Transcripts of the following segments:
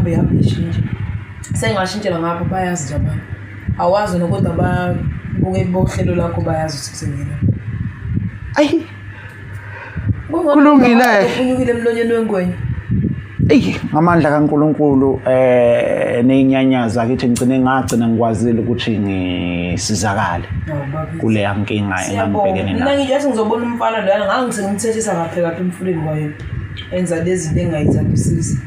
Ihambe ihambe ishintshe. Sengashintshela ngapha, bayazi nje abantu. Awazi wena, kodwa babukeli bohlelo lakho bayazi ukuthi kusengena. Ayi. Kulungile. Unyukile emlonyeni wengwenya. Eyi, ngamandla kaNkuluNkulu neyinyanyaza kithi ngigcine ngagcina ngikwazile ukuthi ngisizakale kuleya nkinga engangibhekene nayo. Mina ngithi ngizobona umfana loyana, ngangingimthethisa kahle kahle emfuleni kwayo. Enza lezi zinto engayithandisisi.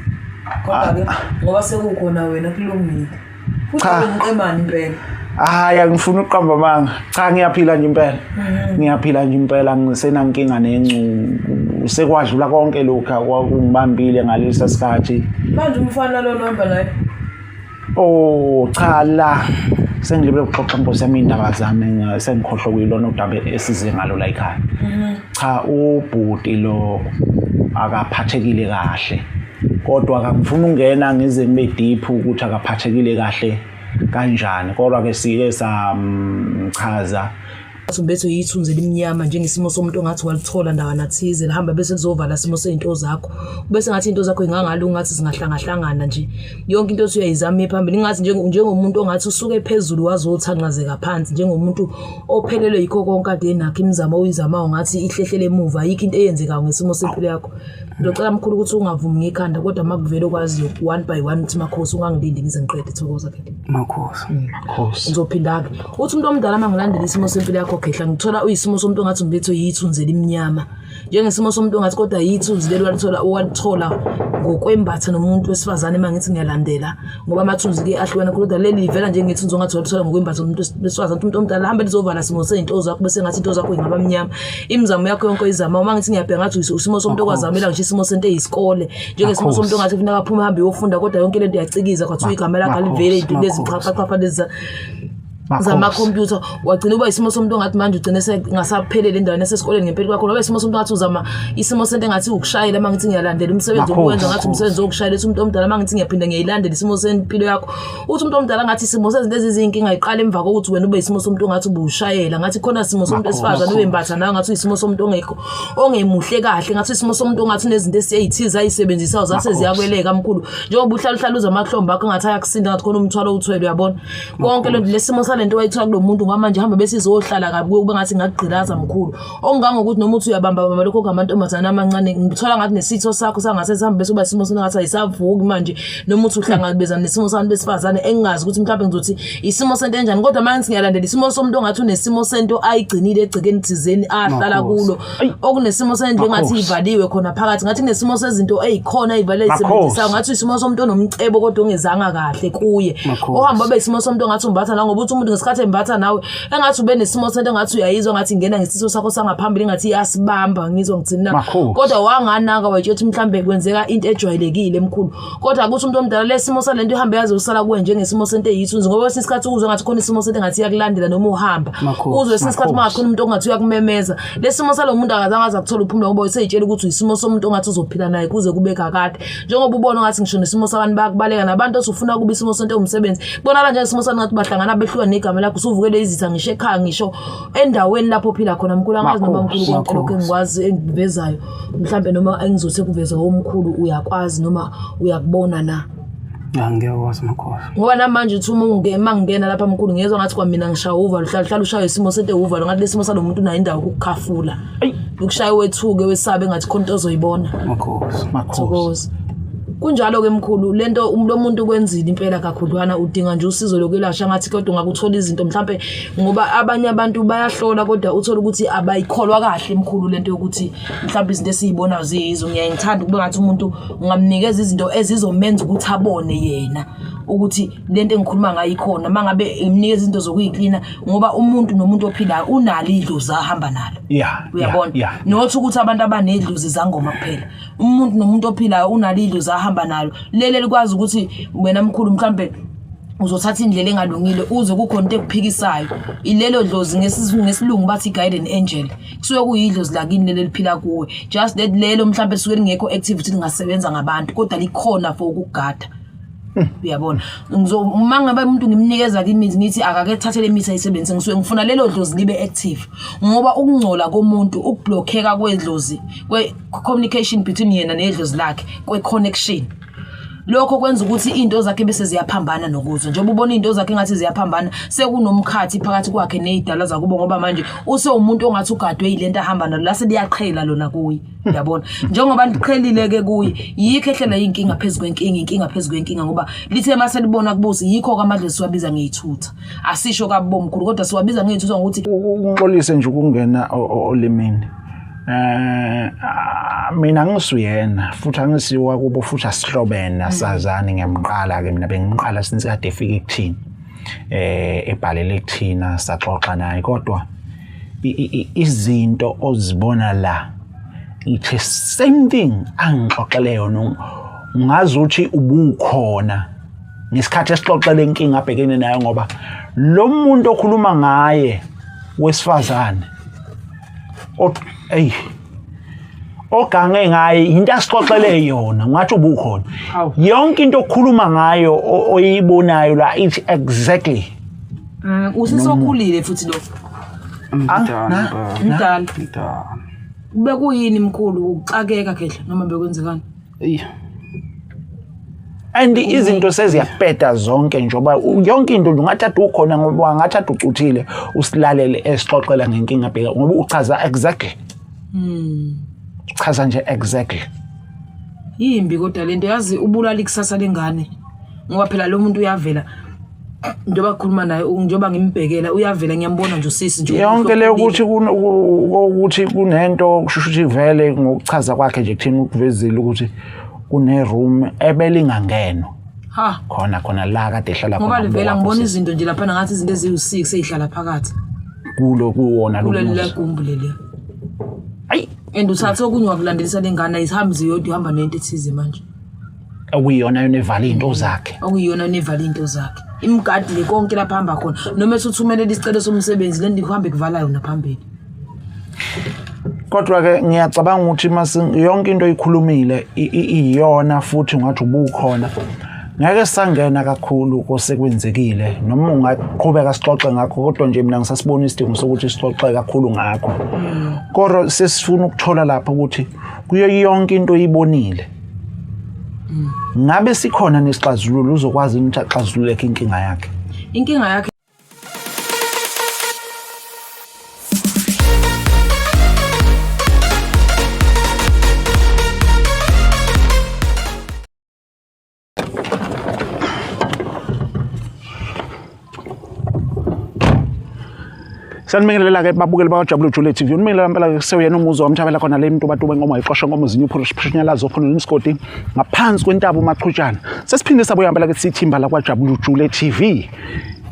Kodwa-ke ngoba sekukhona wena, kulungile. Futhi Cha. umqemane impela. Hayi, angifuni ukuqamba amanga. Cha, ngiyaphila nje impela. Ngiyaphila nje impela, ngisenankinga nencu. Sekwadlula konke lokhu kwakungibambile ngalesa sikhathi. Manje umfana lona uhamba naye? Oh cha, la sengilibele ukuxoxa, nkosi yami, iy'ndaba zami, sengikhohlwa kuyilona udaba esize ngalo la ekhaya. Cha, ubhuti lo akaphathekile kahle, kodwa akangifuni ukungena ngize ngibe deep ukuthi akaphathekile kahle kanjani, kodwa ke sike samchaza. Umbethe yithunzi elimnyama, njengesimo somuntu ongathi walithola ndawana thize, lihamba bese lizovala isimo sey'nto zakho, bese ngathi iy'nto zakho ingangalunga, ngathi zingahlangahlangana nje yonke into othi uyayizama iye phambili, ingathi njengomuntu ongathi usuke phezulu wazothanqazeka phansi, njengomuntu ophelelwe yikho konke ade enakho. Imizamo oyizamayo ngathi ihlehlele emuva, ayikho into eyenzekayo ngesimo sempilo yakho. Ngizocela, mkhulu, ukuthi ungavumi ngekhanda, kodwa uma kuvele okwaziyo one by one uthi makhosi, ungangilindi ngize ngiqede. Thokoza ke. Makhosi. Khosi. Ngizophinda-ke uthi umuntu omdala, uma ngilandela isimo sempilo yakho khehla, ngithola uyisimo somuntu ongathi umbethe yithunzi elimnyama, njengesimo somuntu ongathi kodwa yithunzi leli walithola, owalithola ngokwembatha nomuntu wesifazane. Uma ngithi ngiyalandela, ngoba amathunzi-ke ahlukene, kodwa leli livela njengethunzi ongathi walithola ngokwembatha nomuntu wesifazane. Umuntu omdala hambe lizovala simo sey'nto zakho, bese ngathi into zakho ingaba mnyama, imizamo yakho yonke oyizama. Uma ngithi ngiyabheka, ngathi isimo somuntu okwazamela ngisho isimo sento eyisikole, njengesimo somuntu ongathi kufuneka aphume ahambe uyofunda, kodwa yonke lento iyacikiza, kwathiwa igama lakhe alivele, izinto lezi chapha lezi zamakhompyutha. Wagcina uba isimo somuntu ongathi manje ugcine sengasaphelele endaweni yasesikoleni ngempela kwakho, ngoba isimo somuntu ongathi uzama isimo sento engathi ukushayela. Uma ngithi ngiyalandela umsebenzi obuwenza, ngathi umsebenzi wokushayela. Uthi umuntu omdala, uma ngithi ngiyaphinda ngiyayilandela isimo sempilo yakho, uthi umuntu omdala ngathi isimo sezinto ezizinkinga iqala emva kokuthi wena ube isimo somuntu ongathi ubushayela, ngathi khona isimo somuntu esifazane uyembatha nawe, ngathi uyisimo somuntu ongekho, ongemuhle kahle, ngathi isimo somuntu ongathi unezinto esiyithize ayisebenzisayo zase ziyakweleka, mkhulu, njengoba uhlala uhlala uze amahlombe akho ngathi ayakusinda, ngathi khona umthwalo owuthwele. Uyabona konke lo lesimo salento wayithola kulo muntu, ngamanje hamba bese izohlala kabi kuye, kube ngathi ngakugqilaza, mkhulu, okungangokuthi noma uthi uyabamba bamba lokho kungamantombazane amancane, ngithola ngathi nesitho sakho sangase sihambe bese kuba isimo sengathi ayisavuki manje, noma uthi uhlangabezana nesimo sabantu besifazane engingazi ukuthi mhlawumbe ngizothi isimo sento enjani. Kodwa manje ngiyalandela isimo somuntu ongathi unesimo sento ayigcinile egcekeni thizeni ahlala kulo, okunesimo sendlu engathi ivaliwe khona phakathi, ngathi kunesimo sezinto eyikhona eyivale ezisebenzisayo, ngathi isimo somuntu onomcebo kodwa ongezanga kahle kuye, ohamba abe isimo somuntu ongathi umbatha nawe, ngoba uthi umuntu ngesikhathi embatha nawe engathi ube nesimo sento engathi uyayizwa, ngathi ingena ngesiso sakho sangaphambili, engathi iyasibamba. Ngizwa ngithini na? Kodwa wanganaka, wayetsho ukuthi mhlambe kwenzeka into ejwayelekile, emkhulu, kodwa ukuthi umuntu omdala lesimo salento ihambe yaze usala kuwe njengesimo sento eyithunzi, ngoba kwesinye isikhathi uzwe ngathi khona isimo sento engathi iyakulandela noma uhamba, uzwe kwesinye isikhathi uma khona umuntu ongathi uyakumemeza. Lesimo salo muntu akazange aze akuthola uphumula, ngoba useyitshela ukuthi uyisimo somuntu ongathi uzophila naye kuze kube kakade, njengoba ubona ngathi ngisho nesimo sabantu bayakubaleka, nabantu osufuna kuba isimo sento ewumsebenzi kubonakala njengesimo sabantu ngathi bahlangana behluka negama lakho, usuvukele izitha ngisho ekhaya, ngisho endaweni lapho ophila khona, mkhulu. Angazi noma, mkhulu, konke lokho engikwazi engikuvezayo mhlambe noma engizothi kuvezwa omkhulu uyakwazi noma uyakubona na? Angiyakwazi, makhosi. Ngoba namanje uthi uma uma ngingena lapha, mkhulu, ngiyezwa ngathi kwamina ngishaya uvalo, hlala hlala ushaya isimo sento uvalo, ngathi lesimo salo muntu unayo indawo yokukhafula, ukushaya wethuke wesabe ngathi khona into ozoyibona. Makhosi. Makhosi. Thokoza. Kunjalo-ke, mkhulu, lento lo muntu kwenzile impela kakhudlwana, udinga nje usizo lokwelashwa ngathi, kodwa ungakuthola izinto mhlampe, ngoba abanye abantu bayahlola kodwa uthole ukuthi abayikholwa kahle, mkhulu, lento yokuthi mhlawumbe izinto esiyibonayo ziyizo. Ngiyaye ngithanda ukuba ngathi umuntu ungamnikeza izinto ezizomenza ukuthi abone yena ukuthi lento engikhuluma ngayo ikhona, uma ngabe imnikeza izinto zokuyiklina, ngoba umuntu nomuntu ophilayo unalo idlozi ahamba nalo. Uyabona? Yeah. Not ukuthi abantu abanedlozi zangoma kuphela. Umuntu nomuntu ophilayo unalo idlozi ahamba nalo, leli likwazi ukuthi wena, mkhulu, mhlambe uzothatha indlela engalungile, uze kukhona into ekuphikisayo, ilelo dlozi, ngesilungu bathi guardian angel, kusuke kuyidlozi lakini leli liphila kuwe, just that lelo mhlambe lisuke lingekho active ukuthi lingasebenza ngabantu, kodwa likhona for ukugada, uyabona? Ngizo uma ngabe umuntu ngimnikeza imithi, ngithi akake thathe le mithi ayisebenzise, ngisuke ngifuna lelo dlozi libe active, ngoba ukungcola komuntu, ukublockeka kwedlozi, kwe communication between yena nedlozi lakhe, kwe connection. Lokho kwenza ukuthi izinto zakhe bese ziyaphambana nokuzwa. Njengoba ubona izinto zakhe ngathi ziyaphambana, sekunomkhathi phakathi kwakhe nezidalwa zakubo ngoba manje usewumuntu ongathi ugadwe yilento ahamba nalo lase liyaqhela lona kuye. Yabona? Njengoba liqhelile ke kuye, yikho ehlela inkinga phezu kwenkinga, inkinga phezu kwenkinga ngoba lithe mase libona kubusi yikho kamadlozi siwabiza ngeyithutha. Asisho kabomkhulu kodwa siwabiza ngeyithutha ngokuthi ungixolise nje ukungena olimini. Mina ngisuyena futhi angisiwa kubo futhi asihlobene asazani ngiyamqala ke mina bengimqala since kade efika ekuthini ebhalele kuthina saxoxa naye kodwa izinto ozibona la ithe same thing angixoxele yona ungazi ukuthi ubukhona ngesikhathi esixoxele inkinga abhekene nayo ngoba lo muntu okhuluma ngaye wesifazane ey ogange ngaye into asixoxele yona ngathi ubukhona yonke into okhuluma ngayo oyibonayo la ithi exactly usisokhulile futhi lo mdala mdala bekuyini mkhulu ukuxakeka khehla noma bekwenzekani eyi and izinto seziyabheda zonke njengoba yonke into nje ungathi ade ukhona ngoba ngathi ade ucuthile usilalele esixoxela ngenkinga bheka ngoba uchaza exactly uchaza nje exactly Yimbi kodwa lento yazi ubulala ikusasa lengane ngoba phela lo muntu uyavela njengoba kukhuluma naye njengoba ngimbhekela uyavela ngiyambona nje usisi nje yonke le ukuthi ukuthi kunento kusho ukuthi vele ngokuchaza kwakhe nje kuthina ukuvezile ukuthi kune room ebelingangenwa ha khona khona la kade ehlala ngoba khona livela kubo ngibona kwakho izinto nje laphana ngathi izinto eziwu-6 ey'hlala phakathi kulo kuwona lo kuleli muzi lagumbi leli ayi and uthathe okunye wakulandelisa lengane ayihambi ziyodwa ihamba nento ethize manje okuyiyona yona evala izinto zakhe okuyiyona nevala iy'nto zakhe imgadile konke lapha hamba khona noma esuthumelela isicelo somsebenzi le nto ihambe kuvala yona phambili kodwa ke ngiyacabanga ukuthi mase yonke into oyikhulumile iyona futhi ngathi ubukhona ngeke sangena kakhulu kosekwenzekile noma ungaqhubeka sixoxe ngakho kodwa nje mina ngisasibona isidingo sokuthi sixoxe kakhulu ngakho kodwa sesifuna ukuthola lapha ukuthi kuyo yonke into oyibonile ngabe sikhona nesixazululo uzokwazi ukuthi axazululeke inkinga yakhe inkinga yakhe Sanibingelela ke babukeli bakwaJabulu Jule TV. Unibingelela impela ke sewuyena umuzi wamthabela khona le mntu benkomo iqosha nkomo zinye uphushunyalazo khona nemsigodi ngaphansi kwentaba uMachutshana. Sesiphinde sabuya impela ke sithimba la kwaJabulu Jule TV.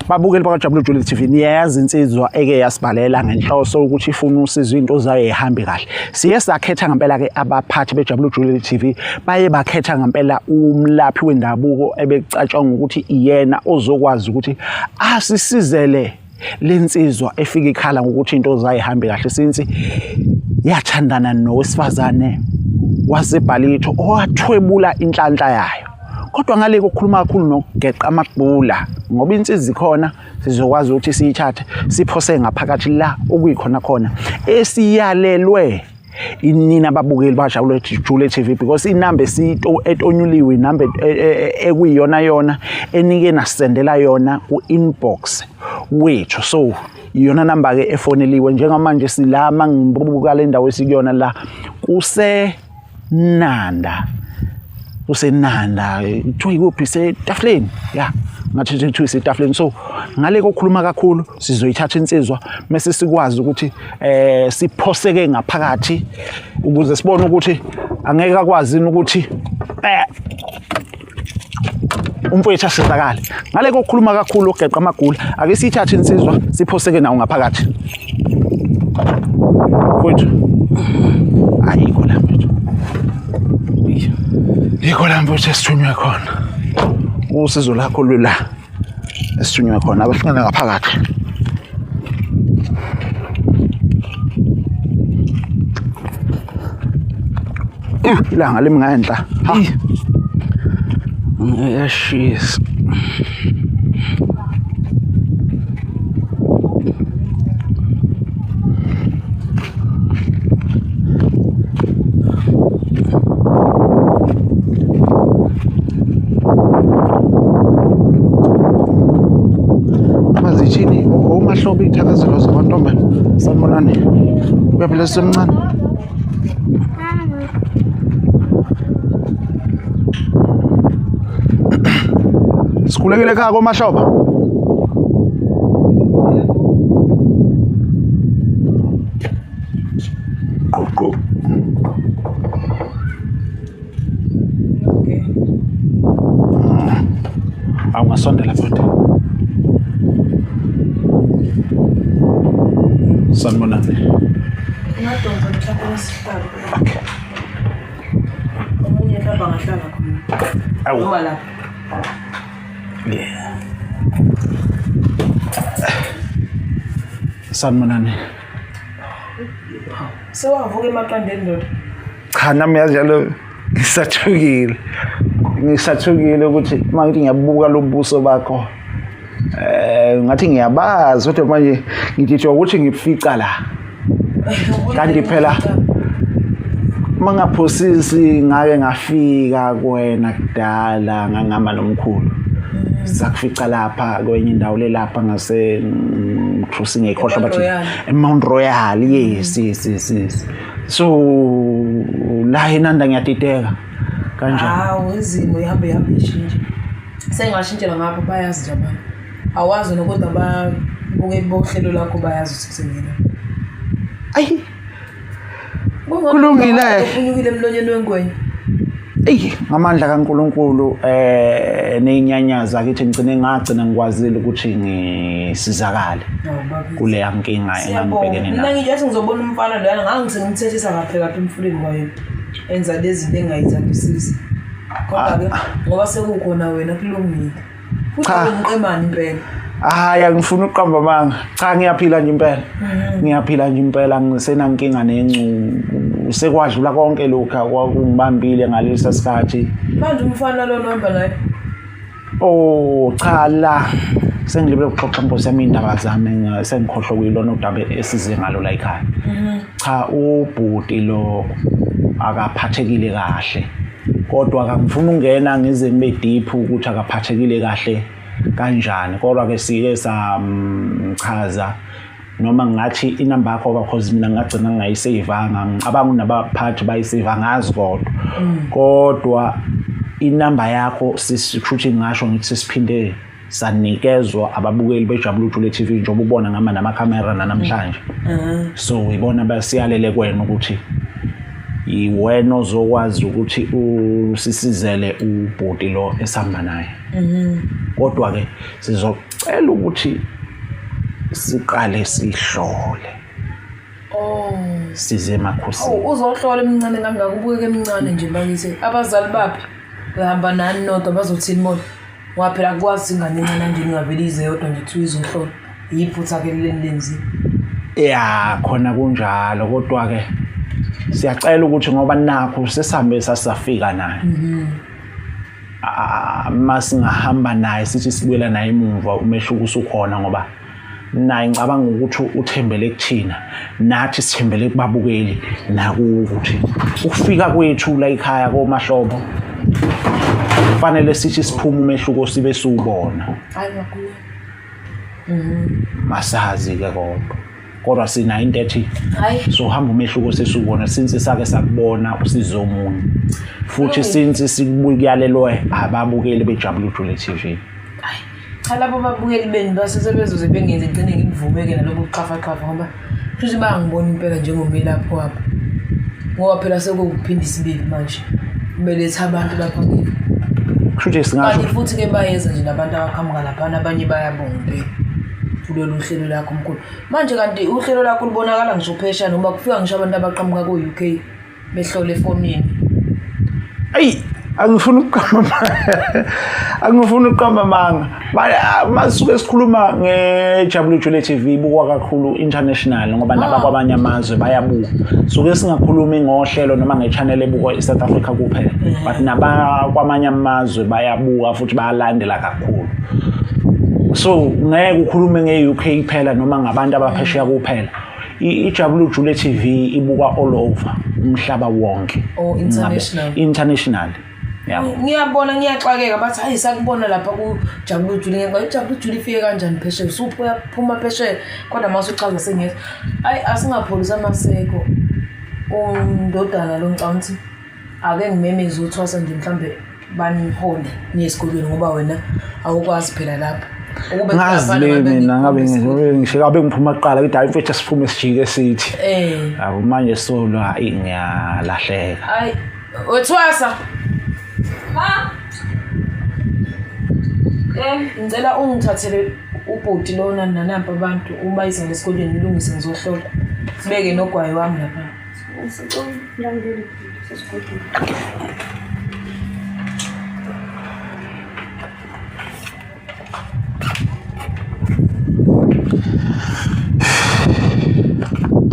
Babukeli bakwaJabulu Jule TV niyayazi insizwa eke yasibhalela ngenhloso ukuthi ifuna usizo into zayo ihambe kahle. Siye sakhetha ngempela ke abaphathi beJabulu Jule TV baye bakhetha ngempela umlaphi wendabuko ebecatshangwa ukuthi iyena ozokwazi ukuthi asisizele lensizwa efika ikhala ngokuthi into zayo ihambe kahle since yathandana nowesifazane waseBhalitho owathwebula inhlanhla yayo kodwa ngale kokukhuluma kakhulu nokugeqa amagula ngoba insizwa ikhona sizokwazi ukuthi siyithathe siphose ngaphakathi la okuyikhona khona esiyalelwe inina ababukeli bajabule Jule TV because inamba esito etonyuliwe inamba ekuyiyona yona enike nasendela yona ku inbox wethu so iyona namba ke efoneliwe njengamanje silama ngibuka le ndawo esikuyona la kuse Nanda usenanda kuthiwa ikuphi setafuleni ya ngathi kuthiwa isetafuleni so ngale kokukhuluma kakhulu sizoyithatha insizwa mase sikwazi ukuthi siphoseke ngaphakathi ukuze sibone ukuthi angeke akwazi ukuthi umfowethu asizakale ngale kokukhuluma kakhulu ogeqa amagula ake siyithathe insizwa siphoseke nawo ngaphakathi mfowethu ayikho la mfowethu yikho la mfowethu esithunywe khona usizo lakho lula esithunywe khona abahlangana ngaphakathi ilanga limi ngenhla ha Iyashisa. Sanibonani. Uyaphila sisemncane? Sikhulekile ekhaya koMahlobo. Qhu. Okay. Awungasondela futhi. Sanibonani. Ungadonsa mhlawumbe wesihlalo. Okay. Omunye mhlawumbe angahlala khona. Awu. Noma lapha. Yeah. Sanibonani. Sewavuka emaqandeni ndoda. Cha nami yazi njalo ngisathukile. Ngisathukile ukuthi uma ngithi ngiyabuka lobuso bakho ngathi ngiyabazi kodwa manje ngididwa ukuthi ngifica la. Kanti phela mangaphosisi ngake ngafika kuwena kudala ngangihamba nomkhulu. Sakufica lapha kwenye indawo lelapha ngase Cruising ngiyikhohlwa bathi Royal. eMount Royal. Yes, yes, yes, yes. So la eNanda ngiyadideka kanjani? Hawu izimo ihambe ihambe ishintshe. Sengashintshela ngapha bayazi nje abantu. Awazi nokodwa babukeli bohlelo lakho bayazi ukuthi kusengena. Ayi Kulungile. Unyukile emlonyeni wengwenya. Eyi ngamandla kaNkuluNkulu nezinyanyaza kithi ngigcine ngagcina ngikwazile ukuthi ngisizakale kuleya nkinga engangibhekene Mina nayo. ngithi yathi ngizobona umfana loyana ngangingimthethisa kahle lapha emfuleni kwayo. Enza lezi zinto engayithandisisi. Kodwa ke ngoba sekukhona wena kulungile. Futhi Cha. umqemani impela. Hayi angifuni ukuqamba amanga. Cha ngiyaphila nje impela. Ngiyaphila nje impela ngisenankinga nencu. Sekwadlula konke lokhu kwakungibambile ngalesa sikhathi. Manje umfana lona ohamba naye. Oh cha la sengilibele ukuxoxa nkosi yami indaba zami sengikhohlwa kuyilona udaba esize ngalo la ekhaya. Cha ubhuti lo akaphathekile kahle. Kodwa akangifuni ungena ngize ngibe deep ukuthi akaphathekile kahle kanjani. Kodwa ke sike samchaza noma ngathi inamba yakho because mina ngagcina ngingayisavanga ngicabanga unabaphathi bayisave ngazi kodwa. Kodwa inamba yakho sisishuthi ngisho ngithi sesiphinde sanikezwa ababukeli beJabula Ujule TV njengoba ubona ngama namakhamera namhlanje. So ibona basiyalele kwena ukuthi iwena ozokwazi ukuthi usisizele ubhuti lo esihamba naye. Kodwa ke sizocela ukuthi siqale sihlole Oh. size emakhosini. Awu uzohlola emincane kangaka ubukeke emincane nje bakithi. Abazali baphi? Behamba nani nodwa bazothini bona? Ngoba phela akukwazi ingane encane kanje ingavele ize yodwa nje kuthiwa izohlola. Yiphutha ke leli lenziwe. Ya khona kunjalo kodwa ke siyacela ukuthi ngoba nakho sesihambe sasafika naye. Masingahamba naye sithi sibuyela naye emuva umehluko usukhona ngoba naye ngicabanga ukuthi uthembele kuthina nathi sithembele kubabukeli nakuwo ukuthi ukufika kwethu la ekhaya koMahlobo kufanele sithi siphume umehluko sibe siwubona. Hayi kakhulu. Masazi ke kodwa sinayo into ethi Hayi. sohamba umehluko sesiwubona since sake sakubona usizo omunye futhi since sikubuyalelwe ababukeli beJabula Ujule TV. Hayi. Cha labo babukeli benu basesebezoze bengenze ngigcine ngikuvumeke nalobu buxhafaxhafa ngoba futhi bangibona impela njengomelaphi wabo. Ngoba phela sekuwukuphinda isibili manje. Beletha abantu lapha kimi. Kusho singasho Kanti futhi ke bayeza nje nabantu abaqhamuka laphana abanye bayabonga impela kulolu hlelo lakho mkhulu. Manje kanti uhlelo lakho lubonakala ngisho phesheya noma kufika ngisho abantu abaqhamuka ko-UK behlole efonini. Ayi angifuni ukuqamba angifuni ukuqamba amanga. Masuke sikhuluma ngeJabula Ujule TV ibukwa kakhulu international ngoba nabakwamanye amazwe bayabuka. Suke singakhulumi ngohlelo noma ngechannel ebukwa eSouth Africa kuphela but nabakwamanye amazwe bayabuka futhi bayalandela kakhulu. So ngeke ukhulume nge-UK kuphela noma ngabantu abaphesheya kuphela. IJabula Ujule TV ibukwa all over umhlaba wonke. Oh, international. International. Yabo. Ngiyabona ngiyaxakeka bathi hayi sakubona lapha kuJabula Ujule ngiyaqala uJabula Ujule ifike kanjani phesheya usuphuya phuma phesheya kodwa mase uchaza sengiyezwa. Hayi asingapholisi amaseko undodana lo ngicabanga ukuthi ake ngimemeze uthwasa nje mhlambe banihole niye esikolweni ngoba wena awukwazi phela lapho. Ukube Ngazi kuyafana le ngabe mina ngabe ngikhombe ngisho ngisho ngabe ngiphuma kuqala ngithi hayi mfethu asiphume sijike sithi. Eh. Yabo manje solo hayi ngiyalahleka. Hayi wethwasa. Ma. Eh ngicela ungithathele ubhuti lona nanampa abantu ubayise ngesikolweni nilungise ngizohlola. Sibeke nogwayi wami lapha.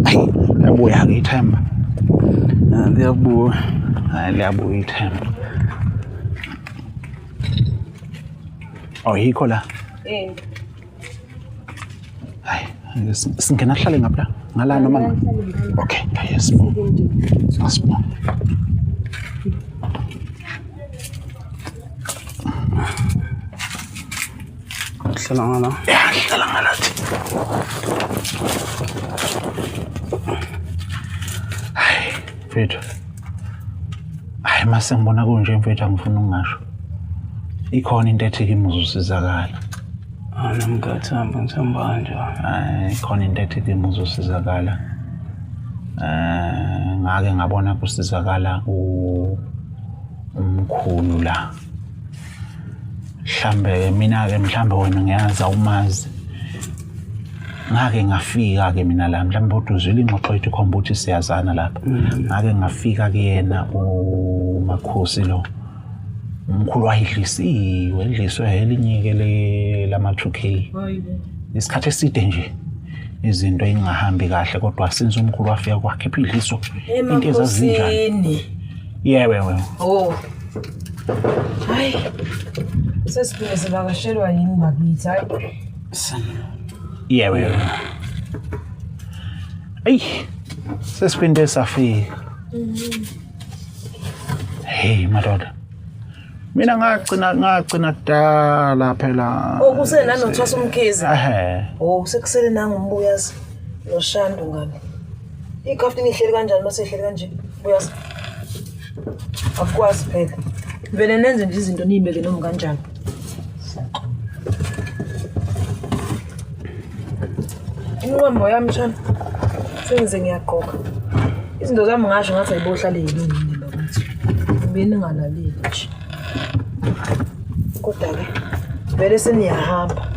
Hayi liyabuya ke ithemba. Liyabuya. Hayi liyabuya ithemba. Oh yikho la. Eh. Hayi singena sihlale ngapha la? Ngala noma nga? Okay, hayi sibonge. Asibonge. Hlala ngala. Ya, hlala ngalathi. Hayi, mfethu. Hayi mase ngibona kunje mfethu angifuni ukungasho. Ikhona into ethi kimi uzosizakala. Ah, nami ngiyathemba ngithemba kanjalo. Hayi ikhona into ethi kimi uzosizakala. Eh ngake ngabona kusizakala u umkhulu la. Mhlambe mina ke mhlambe wena ngiyazi awumazi. Ngake ngafika ke mina la mhlambe kodwa uzwile ingxoxo yethu khomba ukuthi siyazana lapha. Ngake ngafika kuyena umakhosi lo. Umkhulu wayidlisiwe, edliswe elinye-ke le lama 2K. Isikhathi eside nje izinto ingahambi kahle kodwa since umkhulu wafika kwakhipha idliso into ezazinjani. Emakhosini. Yewe wewe. Oh. Hayi. Sesiphinde sivakashelwa yini bakithi hayi. Yewe wewe. Eyi sesiphinde safika. Hey madoda. Mina ngagcina ngagcina kudala phela. Oh kusele nanothwasa umkhize. Ehhe. Oh sekusele nangumbuyazi noShandu ngani. Ikhaftini ihleli kanjani mase ihleli kanje? Buyazi. Akukwazi phela. Vele nenze nje izinto niyibeke noma kanjani. Inqwambo yami shana. Sengize ngiyagqoka. Izinto zami ngasho ngathi ayibohlale yilungile bakithi. Beningalaleli nje. Kodwa-ke vele seniyahamba.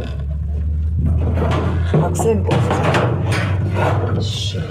Akusempofu. Shit.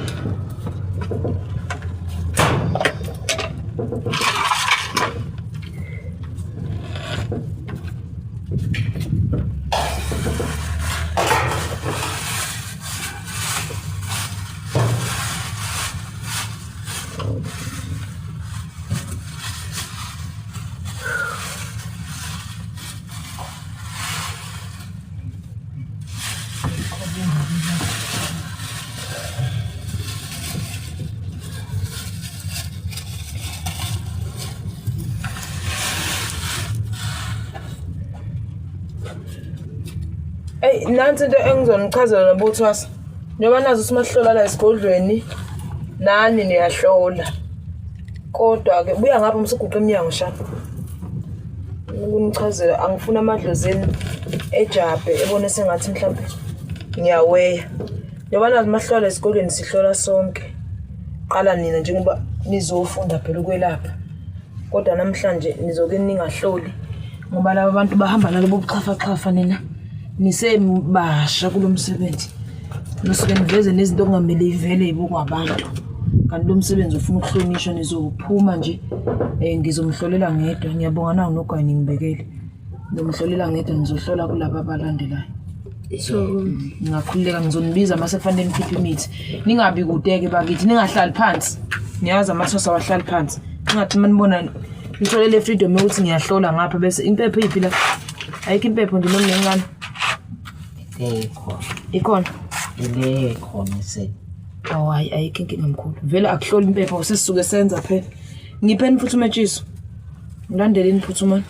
Eyi nansi into engizonichazela nobuthwasa. Njengoba nazi ukuthi mahlola la esigodlweni nani niyahlola. Kodwa-ke buya ngapha musuguqa emnyango shana. Ukunichazela angifuni amadlozi enu ejabhe ebone sengathi mhlampe ngiyaweya. Njengoba nazi mahlola esikolweni sihlola sonke. Qala nina njengoba nizofunda phela ukwelapha. Kodwa namhlanje nizoke ningahloli ngoba laba bantu bahamba nalobo buxhafaxhafa nina nisebasha kulo msebenzi. Nisuke niveze nezinto okungamele ivele ibukwa abantu. Kanti lo msebenzi ufuna ukuhlonishwa nizophuma nje eh ngizomhlolela ngedwa. Ngiyabonga nawu nogwayi ningibekele. Ngizomhlolela ngedwa nizohlola kulaba abalandelayo. So Ngingakhululeka ngizonibiza mase kufanele nikhiphe imithi. Ningabi kude-ke bakithi, ningahlali phansi. Niyazi amathosa awahlali phansi. Ningathi uma nibona nithole le freedom yokuthi ngiyahlola ngapha bese impepho iphi la? Ayikho impepho nje noma nencane. Ikhona. Ikhona. Le khona se. Awu hayi ayikho inkinga mkhulu. Vele akuhloli impepho sesisuke senza phela. Ngipheni futhi umetshiso. Ngilandeleni phuthumani.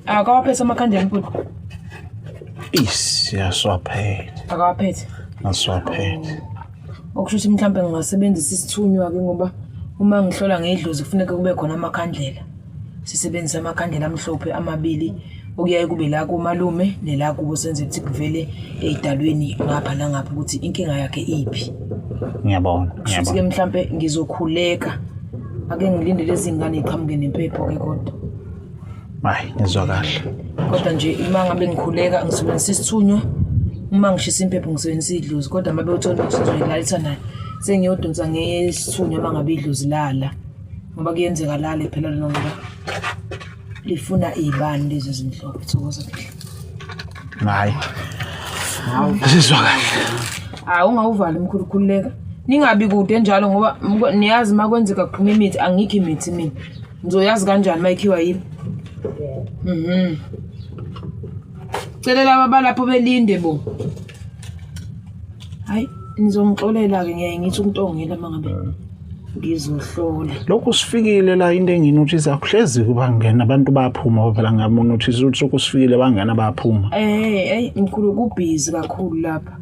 Akawaphethe amakhandlela mkhulu. Is yaswaphethe. Akawaphethe. Aswaphethe. Okusho ukuthi mhlawumbe ngingasebenzisa isithunywa-ke ngoba uma ngihlola ngedlozi kufuneka kube khona amakhandlela. Sisebenzise amakhandlela amhlophe amabili okuyaye kube la komalume nela kubo senze ukuthi kuvele ey'dalweni ngapha nangapha ukuthi inkinga yakhe iphi. Ngiyabona. Kusho ukuthi-ke mhlampe ngizokhuleka ake ngilinde lezi ngane y'qhamuke nempepho-ke kodwa. Hayi, ngizwa kahle. Kodwa nje uma ngabe ngikhuleka ngisebenzisa isithunywa, uma ngishisa impepho ngisebenzisa idlozi kodwa uma bewuthola ukuthi ngizoyilalisa naye sengiyodonsa ngesithunywa uma ngabe idlozi lala ngoba kuyenzeka lale phela lona ngoba lifuna iy'bani lezi ezimhlophe. Thokoza phela. Hayi. Sizwa kahle. Hayi ungawuvali mkhulu khululeka. Ningabi kude njalo ngoba niyazi uma kwenzeka kuphuma imithi angikho imithi mina. Ngizoyazi kanjani uma ikhiwa yini? Cela laba balapho belinde bo. Hayi nizongixolela-ke ngiyaye ngithi ukuntongela uma ngabe ngizohlola. Lokhu sifikile la into enginothisa kuhlezi kuba ngena abantu bayaphuma phela ngamonothisa ukuthi lokhu sifikile bangena bayaphuma. Eh, hey mkhulu kubhizi kakhulu lapha.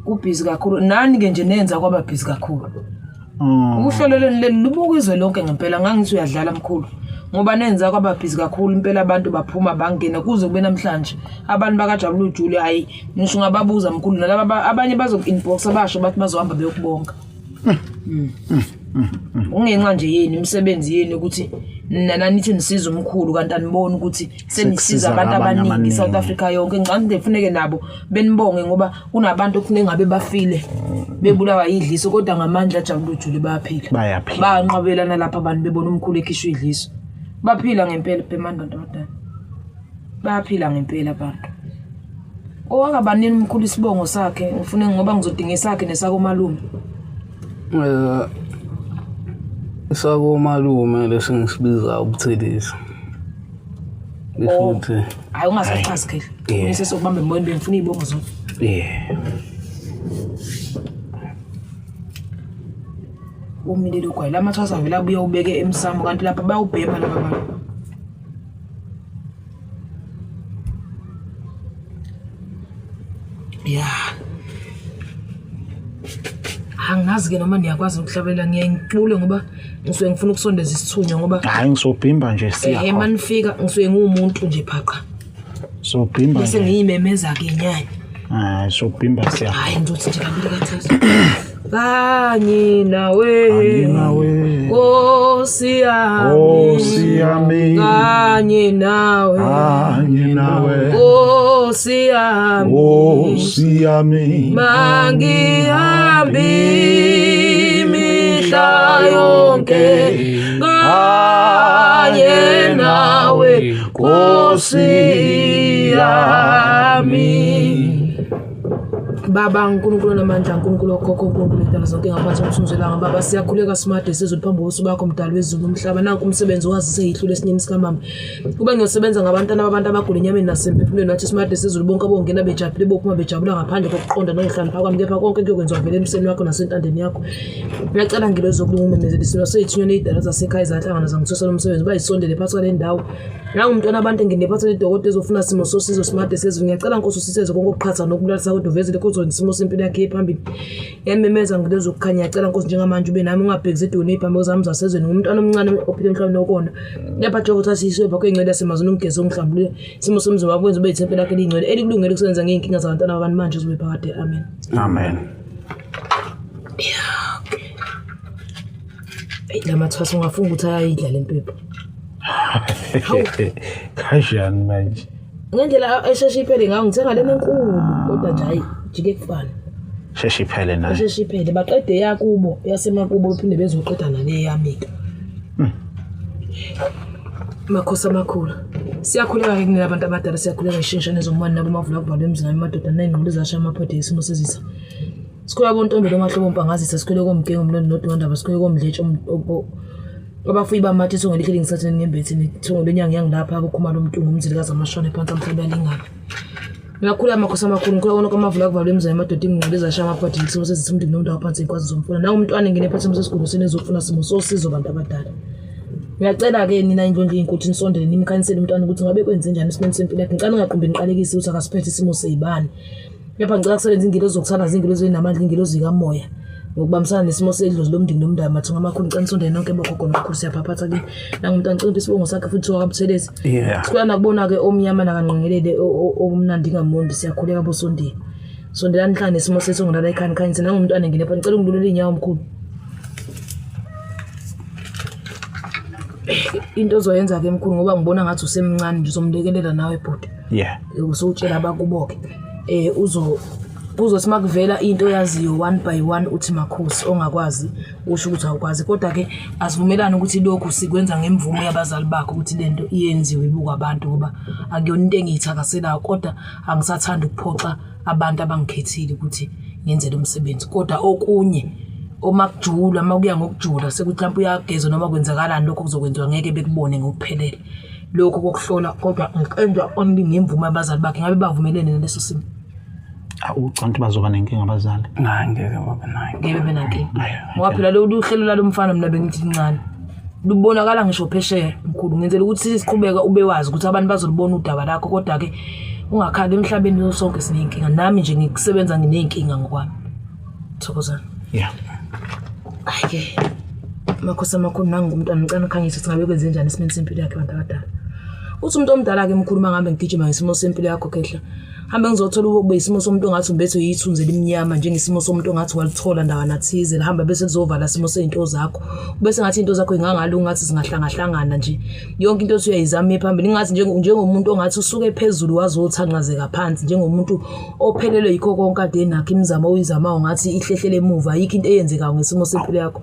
Kubhizi kakhulu. Nani-ke nje nenza kwaba bhizi kakhulu. Uhlelo leli lubuka izwe lonke ngempela ngangithi uyadlala mkhulu ngoba nenza kwababhizi kakhulu impela abantu baphuma bangena kuze kube namhlanje abantu bakajabula ujule hayi ngisho ungababuza mkhulu nalaba abanye bazoku-inbox abasho bathi bazohamba beyokubonga. Ungenxa nje yenu imisebenzi yenu ukuthi nina nithi nisiza umkhulu kanti aniboni ukuthi senisiza abantu abaningi South Africa yonke. Ngicabanga ukuthi kufuneke nabo benibonge ngoba kunabantu okufuneka ngabe bafile bebulawa yidliso kodwa ngamandla ajabula ujule bayaphila. Bayaphila. Banqabelana lapha abantu bebona umkhulu ekhishwa idliso. Baphila ngempela bhemani bantu abadala. Bayaphila ngempela abantu. Owakabanini umkhulu isibongo sakhe ngifune ngoba ngizodinga isakhe nesakomalume. Isakomalume lesi ngisibiza ubuthelezi. Bese uthi Hayi ungasachazi khehla. Yeah. Bese sokubamba emoyeni bengifuna iy'bongo zonke. Yeah. Umile lo gwayi lamathwasa avele abuye ubeke emsamo kanti lapha bayawubhema laba bantu. Ya. Angazi-ke noma niyakwazi ukuhlabela ngiyaye ngicule ngoba ngisuke ngifuna ukusondeza isithunywa ngoba Hayi ngisobhimba nje siya. ehe khona. manifika ngisuke ngiwumuntu nje phaqa. Sobhimba Bese nje. ngiyimemeza-ke inyanya. Hayi sobhimba siya. Hayi ngizothi nje kabili kathathu. Kanye nawe. Kanye nawe. Nkosi yami. Nkosi yami. Kanye nawe. Kanye nawe. Nkosi yami. Nkosi yami. Mangihambi imihla yonke kanye nawe Nkosi yami. Baba uNkulunkulu onamandla uNkulunkulu okhokho uNkulunkulu edala zonke ngaphansi komthunzi welanga Baba siyakhuleka simade sezulu phambi kobuso bakho mdali wezulu nomhlaba nanku umsebenzi owazise yihlule esinyeni sikamama kuba ngiyosebenza ngabantwana babantu abagula enyameni nasemphefumulweni wathi simade sezulu bonke abongena bejabule bophuma bejabula ngaphandle kokuqonda nokuhlakanipha kwami kepha konke kuyokwenziwa vele emseni wakho nasentandeni yakho ngiyacela ngilozi zokulunga umemezeli sino seyithunywa ney'dala zasekhaya zahlangana zangithusa lo msebenzi uba yisondele phakathi kwale ndawo Nangumntwana abantu enginephatha lidokotela ezofuna simo sosizo simade sezulu ngiyacela nkosi usiseze konke okuqhatha nokubulalisa kodwa uvezile kuzona isimo sempilo yakhe phambili yamemeza ngilezo kukhanya ngiyacela nkosi njengamanje ube nami ungabheki zedoni ey'phambeko zami zasezweni ngumntwana omncane ophila emhlabeni okona kepha Jehova uthathe iswe bakho ey'ngcwele yasemazweni ungigeze ungihlambulule isimo somzimba wakho wenze ube yithempeli lakho eliyingcwele elikulungele ukusebenza ngey'nkinga zabantwana babantu manje uzobe phakade amen. Amen. Eyi la mathwasa ungafunga ukuthi ayayidla le mpepho. Kanjani manje? Ngendlela esheshe iphele ngayo ngithenga lena enkulu kodwa nje hayi jike kufana. Sheshe iphele nayo. Esheshe iphele baqede yakubo yasemakubo bephinde bezoqeda nale yami-ke. Makhosi amakhulu. Siyakhuleka-ke kunina abantu abadala siyakhuleka ishintshane zomwani nabo mavula kuvalwe emzini amadoda ney'ngqondo ezasha amaphode isimo sezitha. Sikhuleka kontombi lomahlobo mpangazitha sikhuleka komgengo umlondi nodwandaba sikhuleka komdletshe abafuyi bamathe ithongo elihle lingisathene ngembethi nethongo lenyanga yangilapha kukhumalo umntungu umzilikazi amashone phansi amhlaba yalingana. Ngiyakhula amakhosi amakhulu ngikhula wonke amavula kuvalwe emzini amadoda ingqondo ezashaya amaphadi isimo sezithi umuntu nomuntu waphansi inkwazi zomfuna nawu umntwana ngene phansi sesigulo senizofuna simo sosizo bantu abadala. Ngiyacela-ke nina indlondlo iy'nkuthi nisondele nimkhanyisele umntwana ukuthi ngabe kwenze njani esimeni sempilo yakhe. Ngicela ningaqumbi niqalekise ukuthi akasiphethe isimo seyibani. Kepha ngicela kusebenza ingilozi zokuthanda zingilozi ezinamandla ingilozi zikamoya. Ngokubambisana nesimo sedlozi lomndeni nomndeni mathunga amakhulu ngicela nisondele nonke bogogo nomkhulu siyaphaphatha kini. Nangumntwana ngicela ukuthi isibongo sakhe futhi wakaButhelezi. Yeah. Sikhula nakubona-ke omnyama nakanqengelele okumnandi ngamondi siyakhuleka bosondile. Sondelani nihlale nesimo sethu ngilala ekhaya nikhanyise nangumntwana ngine pha ngicela ungilulele iy'nyawo mkhulu. Into ozoyenza-ke mkhulu ngoba ngibona ngathi usemncane nje uzomlekelela nawe bhuti. Yeah. Usutshela abakubo-ke um uzo kuzothi uma kuvela into oyaziyo one by one uthi makhosi ongakwazi usho ukuthi awukwazi kodwa-ke asivumelane ukuthi lokhu sikwenza ngemvumo yabazali bakho ukuthi le nto iyenziwe ibukwe abantu ngoba akuyona into engiyithakaselayo kodwa angisathandi ukuphoxa abantu abangikhethile ukuthi ngenze lo msebenzi kodwa okunye uma kujula uma kuya ngokujula sekuthi mhlawumpe uyageza noma kwenzakalani lokho kuzokwenziwa ngeke bekubone ngokuphelele lokhu kokuhlola kodwa ngiqenjwa only ngemvumo yabazali bakhe ngabe bavumelene naleso simo. Ucabanga ukuthi bazoba nenkinga abazali? Hayi ngeke babe nayo. Ngeke babe nankinga. Ngoba phela lolu hlelo lalo mfana mina bengithi lincane. Lubonakala ngisho phesheya mkhulu ngenzela ukuthi siqhubeka ube wazi ukuthi abantu bazolubona udaba lakho kodwa ke ungakhali emhlabeni sonke sineyinkinga nami nje ngikusebenza ngineyinkinga ngokwami. Thokozani. Yeah. Hayi ke makhosi amakhulu nangu umntwana ngicela ukhanyise ukuthi ngabe kwenze njani esimeni sempilo yakhe abantu abadala. Uthi umuntu omdala ke mkhulu uma ngabe ngigijima ngesimo sempilo yakho khehla. Hambe ngizothola ukube isimo somuntu ongathi umbethe yithunzi elimnyama njengesimo somuntu ongathi walithola ndawana thize lihamba bese lizovala isimo sezinto zakho. Bese ngathi into zakho ingangalunga ngathi zingahlangahlangana nje. Yonke into othi uyayizama iye phambili ingathi njengomuntu ongathi usuke phezulu wazothanqazeka phansi njengomuntu ophelelwe yikho konke ade enakho imizamo oyizamayo ngathi ihlehlele emuva ayikho into eyenzekayo ngesimo sempilo yakho.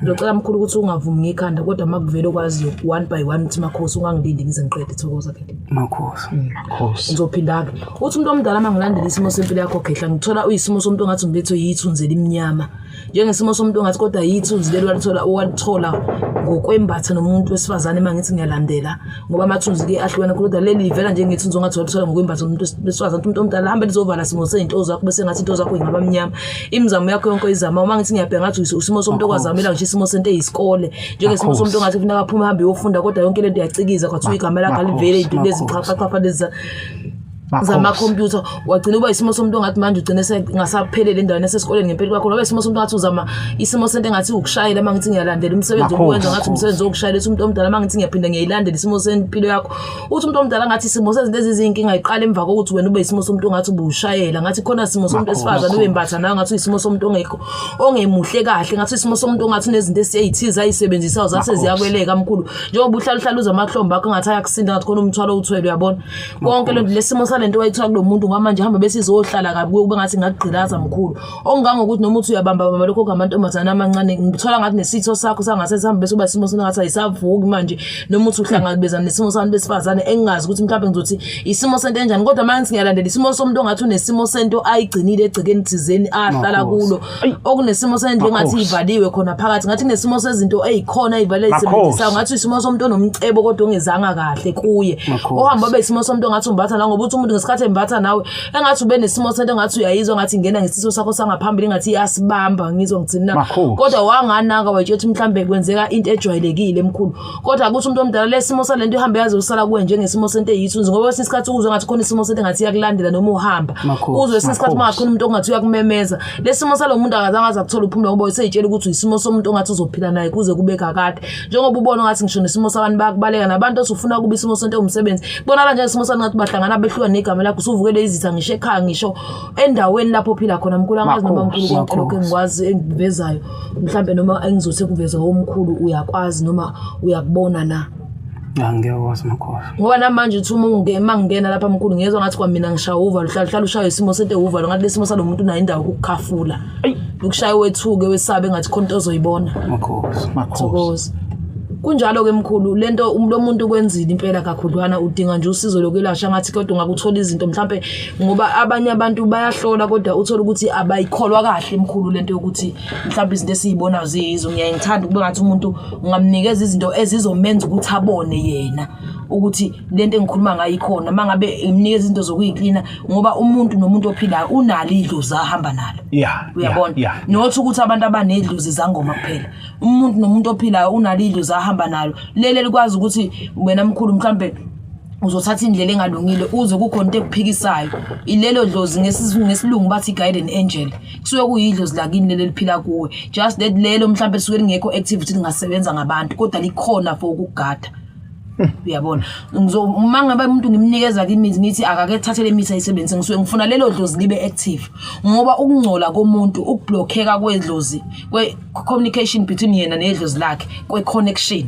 Ngizocela mkhulu ukuthi ungavumi ngekhanda kodwa uma kuvele okwaziyo one by one uthi makhosi ungangilindi ngize ngiqede thokoza ke. Makhosi. Makhosi. Ngizophinda-ke. Uthi umuntu omdala uma ngilandela isimo sempilo yakho khehla ngithola uyisimo somuntu ongathi umbethwe yithunzi elimnyama. Njengesimo somuntu ongathi kodwa yithunzi leli walithola owalithola ngokwembatha nomuntu wesifazane uma ngithi ngiyalandela ngoba amathunzi-ke ahlukene khulu kodwa leli livela njengethunzi ongathi walithola ngokwembatha nomuntu wesifazane. Umuntu omdala hambe lizovala simo sey'nto zakho bese ngathi into zakho ingaba mnyama. Imizamo yakho yonke oyizama uma ngithi ngiyabheka ngathi isimo somuntu okwazamela ngisho isimo sento eyisikole njengesimo somuntu ongathi kufuneka aphume ahambe uyofunda kodwa yonke lento iyacikiza kwathiwa igama lakhe alivele izinto lezi chafa lezi zamakhompyutha wagcina uba isimo somuntu ongathi manje ugcine sengasaphelele endaweni yasesikoleni ngempela kwakho ngoba isimo somuntu ongathi uzama isimo sento engathi ukushayela uma ngithi ngiyalandela umsebenzi owenza ngathi umsebenzi wokushayela uthi umuntu omdala uma ngithi ngiyaphinda ngiyayilandela isimo sempilo yakho uthi umuntu omdala ngathi isimo sezinto ezizinkinga iqala emva kokuthi wena ube isimo somuntu ongathi ubushayela ngathi khona isimo somuntu esifazane ubembatha nawe ngathi uyisimo somuntu ongekho ongemuhle kahle ngathi isimo somuntu ongathi unezinto esiyithize ayisebenzisayo zase ziyakweleka mkhulu njengoba uhlala uhlala uze amahlombe akho ngathi ayakusinda ngathi khona umthwalo owuthwele uyabona konke lo lesimo salento wayithola kulo muntu ngoba manje hamba bese izohlala kabi kuye kube ngathi ngakugqilaza mkhulu okungangokuthi noma uthi uyabamba bamba lokho kungamantombazane amancane ngithola ngathi nesitho sakho sangase sihambe bese uba isimo sengathi ayisavuki manje noma uthi uhlangabezana nesimo sabantu besifazane engingazi ukuthi mhlawumbe ngizothi isimo sento enjani kodwa manje ngiyalandela isimo somuntu ongathi unesimo sento ayigcinile egcekeni thizeni ahlala kulo okunesimo sendlu engathi ivaliwe khona phakathi ngathi kunesimo sezinto ezikhona ezivale ezisebenzisayo ngathi isimo somuntu onomcebo kodwa ongezanga kahle kuye ohamba abe isimo somuntu ongathi umbatha la ngoba uthi umuntu ngesikhathi embatha nawe engathi ube nesimo sento engathi uyayizwa ngathi ingena ngesiso sakho sangaphambili engathi iyasibamba ngizwa ngithini na kodwa wanganaka wayitsho ukuthi mhlambe kwenzeka into ejwayelekile emkhulu kodwa ukuthi umuntu omdala lesimo salento ihambe yaze usala kuwe njengesimo sento eyithunzi ngoba kwesinye isikhathi uzwe ngathi khona isimo sento engathi iyakulandela noma uhamba uzwe kwesinye isikhathi uma ngathi khona umuntu ongathi uyakumemeza lesimo salo muntu akazange aze akuthola uphumula ngoba useyitshela ukuthi uyisimo somuntu ongathi uzophila naye kuze kube kakade njengoba ubona ngathi ngisho nesimo sabantu bayakubaleka nabantu osufuna kuba isimo sento ewumsebenzi kubonakala njengesimo sabantu ngathi bahlangana behluka negama lakho usuvukele izitha ngisho ekhaya ngisho endaweni lapho ophila khona mkhulu angazi noma mkhulu konke lokho engikwazi engikuvezayo mhlambe noma engizothi kuveza omkhulu uyakwazi noma uyakubona na. Angiyakwazi makhosi. Ngoba namanje uthi uma unge mangingena lapha mkhulu ngiyezwa ngathi kwamina ngishaya uvalo hlala hlala ushaya isimo sento uvalo ngathi lesimo salomuntu unayo indawo ukukhafula. Ukushaya wethuke wesabe ngathi khona into ozoyibona. Makhosi. Makhosi. Thokoza. Kunjalo ke mkhulu lento lo muntu ukwenzile impela kakhudlwana udinga nje usizo lokwelashwa ngathi kodwa ungakuthola izinto mhlambe ngoba abanye abantu bayahlola kodwa uthola ukuthi abayikholwa kahle mkhulu lento yokuthi mhlawumbe izinto esiyibonayo ziyizo ngiyaye ngithanda ukuba ngathi umuntu ungamnikeza izinto ezizomenza ukuthi abone yena. Ukuthi lento engikhuluma ngayo ikhona mangabe imnikeza izinto zokuyiklina ngoba umuntu nomuntu ophilayo unalo idlozi ahamba nalo. Uyabona? Not ukuthi abantu abanedlozi zangoma kuphela. Umuntu nomuntu ophilayo unalo idlozi ahamba nalo. Leli likwazi ukuthi wena mkhulu mhlambe uzothatha indlela engalungile uze kukhona into ekuphikisayo. Ilelo dlozi ngesilungu bathi guardian angel. Kusuke kuyidlozi lakini leli liphila kuwe. Just that lelo mhlambe lisuke lingekho active ukuthi lingasebenza ngabantu kodwa likhona for ukugada. Uyabona? Ngizo uma ngabe umuntu ngimnikeza imithi ngithi akake thathe le mithi ayisebenzise ngisuke ngifuna lelo dlozi libe active ngoba ukungcola komuntu ukublockeka kwedlozi kwe communication between yena nedlozi lakhe kwe connection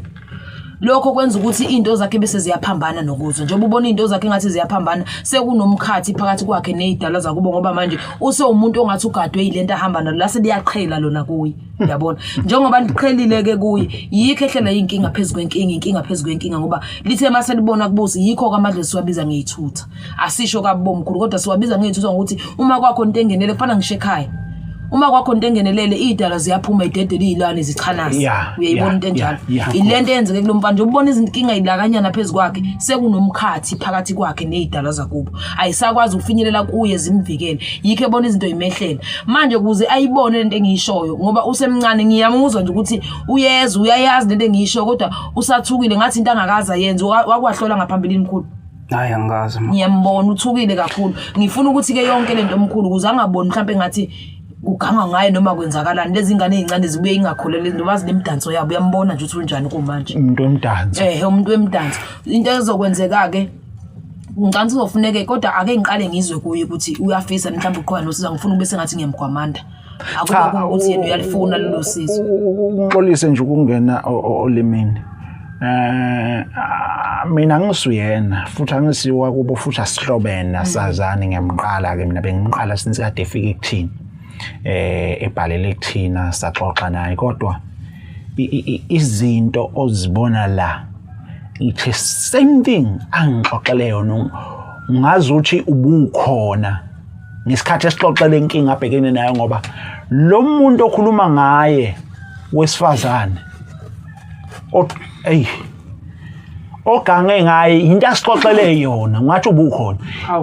lokho kwenza ukuthi izinto zakhe bese ziyaphambana nokuzwa njengoba ubona izinto zakhe ngathi ziyaphambana sekunomkhathi phakathi kwakhe nezidalwa zakubo ngoba manje usewumuntu ongathi ugadwe yilento ahamba nalo lase liyaqhela lona kuye. Uyabona, njengoba liqhelile ke kuye yikho ehlela inkinga phezu kwenkinga, inkinga phezu kwenkinga, ngoba lithe mase libona kubusi yikho kamadlozi siwabiza ngeyithutha. Asisho kabomkhulu kodwa siwabiza ngeyithutha ngokuthi uma kwakho into engenele kufana ngisho ekhaya. Uma kwakho into engenelele idala ziyaphuma idedele izilwane zichanase. Uyayibona into enjalo. Ilento eyenzeke kulomfana nje ubona izinkinga ilakanyana phezu kwakhe sekunomkhathi phakathi kwakhe nezidalwa zakubo. Ayisakwazi ukufinyelela kuye zimvikele. Yikho ebona izinto imehlela. Manje ukuze ayibone lento engiyishoyo ngoba usemncane ngiyamuzwa nje ukuthi uyezwa uyayazi lento engiyishoyo kodwa usathukile ngathi into angakaze ayenze wakwahlola ngaphambilini mkhulu. Hayi angikaze ma. Ngiyambona uthukile kakhulu. Ngifuna ukuthi ke yonke lento omkhulu ukuze angaboni mhlawumbe ngathi kugangwa ngaye noma kwenzakalani lezi ngane ezincane zibuye ingakholelwa izinto bazi nemidanso yabo uyambona nje ukuthi unjani kumanje. Umuntu wemdanso. Umuntu wemdanso. Into ezokwenzeka ke ngicabanga uzofuneke kodwa ake ngiqale ngizwe kuye ukuthi uyafisa mhlawumbe uqhubeka nosizo ngifuna ube sengathi ngiyamgwamanda. Akukho ukuthi yena uyalifuna lelo sizo. Ungixolise nje ukungena olimini. Mina ngisuyena futhi angisiwa kubo futhi asihlobene asazani ngiyamqala ke mina bengimqala since kade efika ekuthini. Ebhalele kuthina saxoxa naye kodwa izinto ozibona la ithe same thing angixoxele yona ungazi ukuthi ubukhona ngesikhathi esixoxele inkinga abhekene nayo ngoba lo muntu okhuluma ngaye wesifazane ogange ngaye into asixoxele yona ungathi ubukhona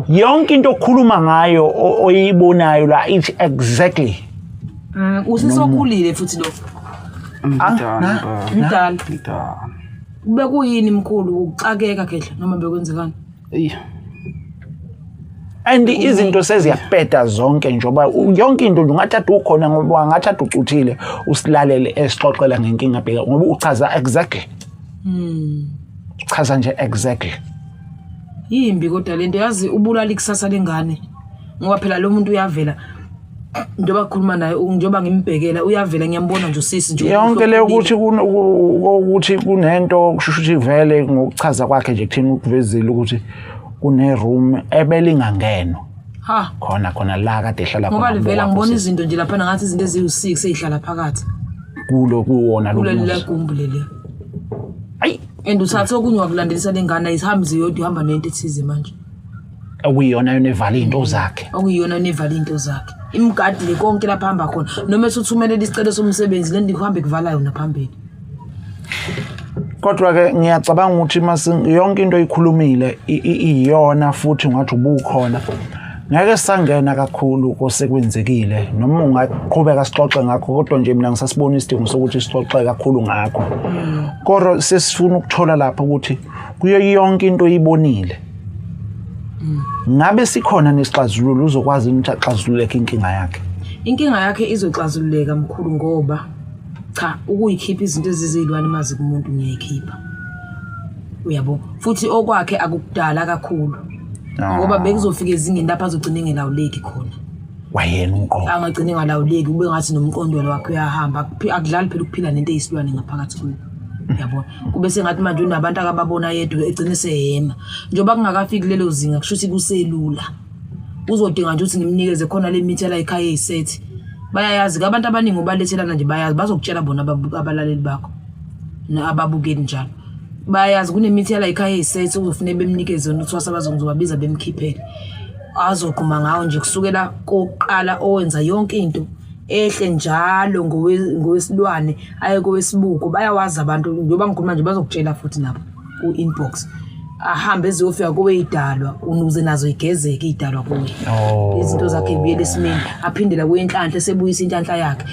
yonke into okhuluma ngayo oyibonayo la it's exactly Usesokhulile futhi lo. Mdala. Mdala. Bekuyini mkhulu ukuxakeka khehla noma bekwenzekani? Eyi. And izinto seziyapeta zonke njengoba yonke into nje ungathatha ukhona ngoba ungathatha ucuthile usilalele esixoxela ngenkinga bheka ngoba uchaza exactly. Uchaza nje exactly. Yimbi kodwa lento yazi ubulala ikusasa lengane ngoba phela lo muntu uyavela njengoba kukhuluma naye njengoba ngimbhekela uyavela ngiyambona nje usisi nje yonke le ukuthi ukuthi kunento kusho ukuthi vele ngokuchaza kwakhe nje kuthina ukuvezile ukuthi kune room ebelingangenwa ha khona khona la kade ehlala khona ngoba livela ngibona izinto nje lapha ngathi izinto eziwu6 ezihlala phakathi kulo kuwona lo kuleli gumbi leli. Ayi and uthathe okunye wakulandelisa lengane ayihambi ziyodwa ihamba nento ethize manje okuyiyona yona evala izinto zakhe okuyiyona yona evala izinto zakhe imgadile konke lapha hamba khona noma esuthumelela isicelo somsebenzi lento ihambe kuvala yona phambili. Kodwa ke ngiyacabanga ukuthi mase yonke into oyikhulumile iyona futhi ngathi ubukhona ngeke sangena kakhulu kosekwenzekile noma ungaqhubeka sixoxe ngakho kodwa nje mina ngisasibona isidingo sokuthi sixoxe kakhulu ngakho kodwa sesifuna ukuthola lapho ukuthi kuyo yonke into oyibonile ngabe sikhona nesixazululo uzokwazi ukuthi axazululeke inkinga yakhe. Inkinga yakhe izoxazululeka mkhulu ngoba cha ukuyikhipha izinto ezizilwane mazi kumuntu ngiyayikhipha. Uyabo futhi okwakhe akukudala kakhulu ngoba bekuzofika ezingeni lapho azogcina engelawuleki khona. Wayena umqondo angagcina engalawuleki ube ngathi nomqondo wakhe uyahamba akudlali phela ukuphila nento eyisilwane ngaphakathi kuyo. Uyabona kube sengathi manje unabantu akababona yedwa egcine sehema njengoba kungakafiki lelo zinga kusho ukuthi kuselula uzodinga nje ukuthi ngimnikeze khona le mithi la ekhaya eyisethi bayayazi ke abantu abaningi ubalethelana nje bayazi bazokutshela bona abalaleli bakho ababukeli njalo bayazi kunemithi yala ekhaya eyisethi uzofuneka bemnikeze yona uthwasa bazobabiza bemkhiphele azoqhuma ngawo nje kusukela kokuqala owenza yonke into ehle njalo ngowesilwane aye kowesibuko bayawazi abantu njengoba ngikhuluma nje bazokutshela futhi nabo ku-inbox. Ahambe eziyofika koweyidalwa unuze nazo igezeke idalwa kuye. Oh. Izinto zakhe ibuyele esimeni, aphindela kuyenhlanhla esebuyisa inhlanhla yakhe.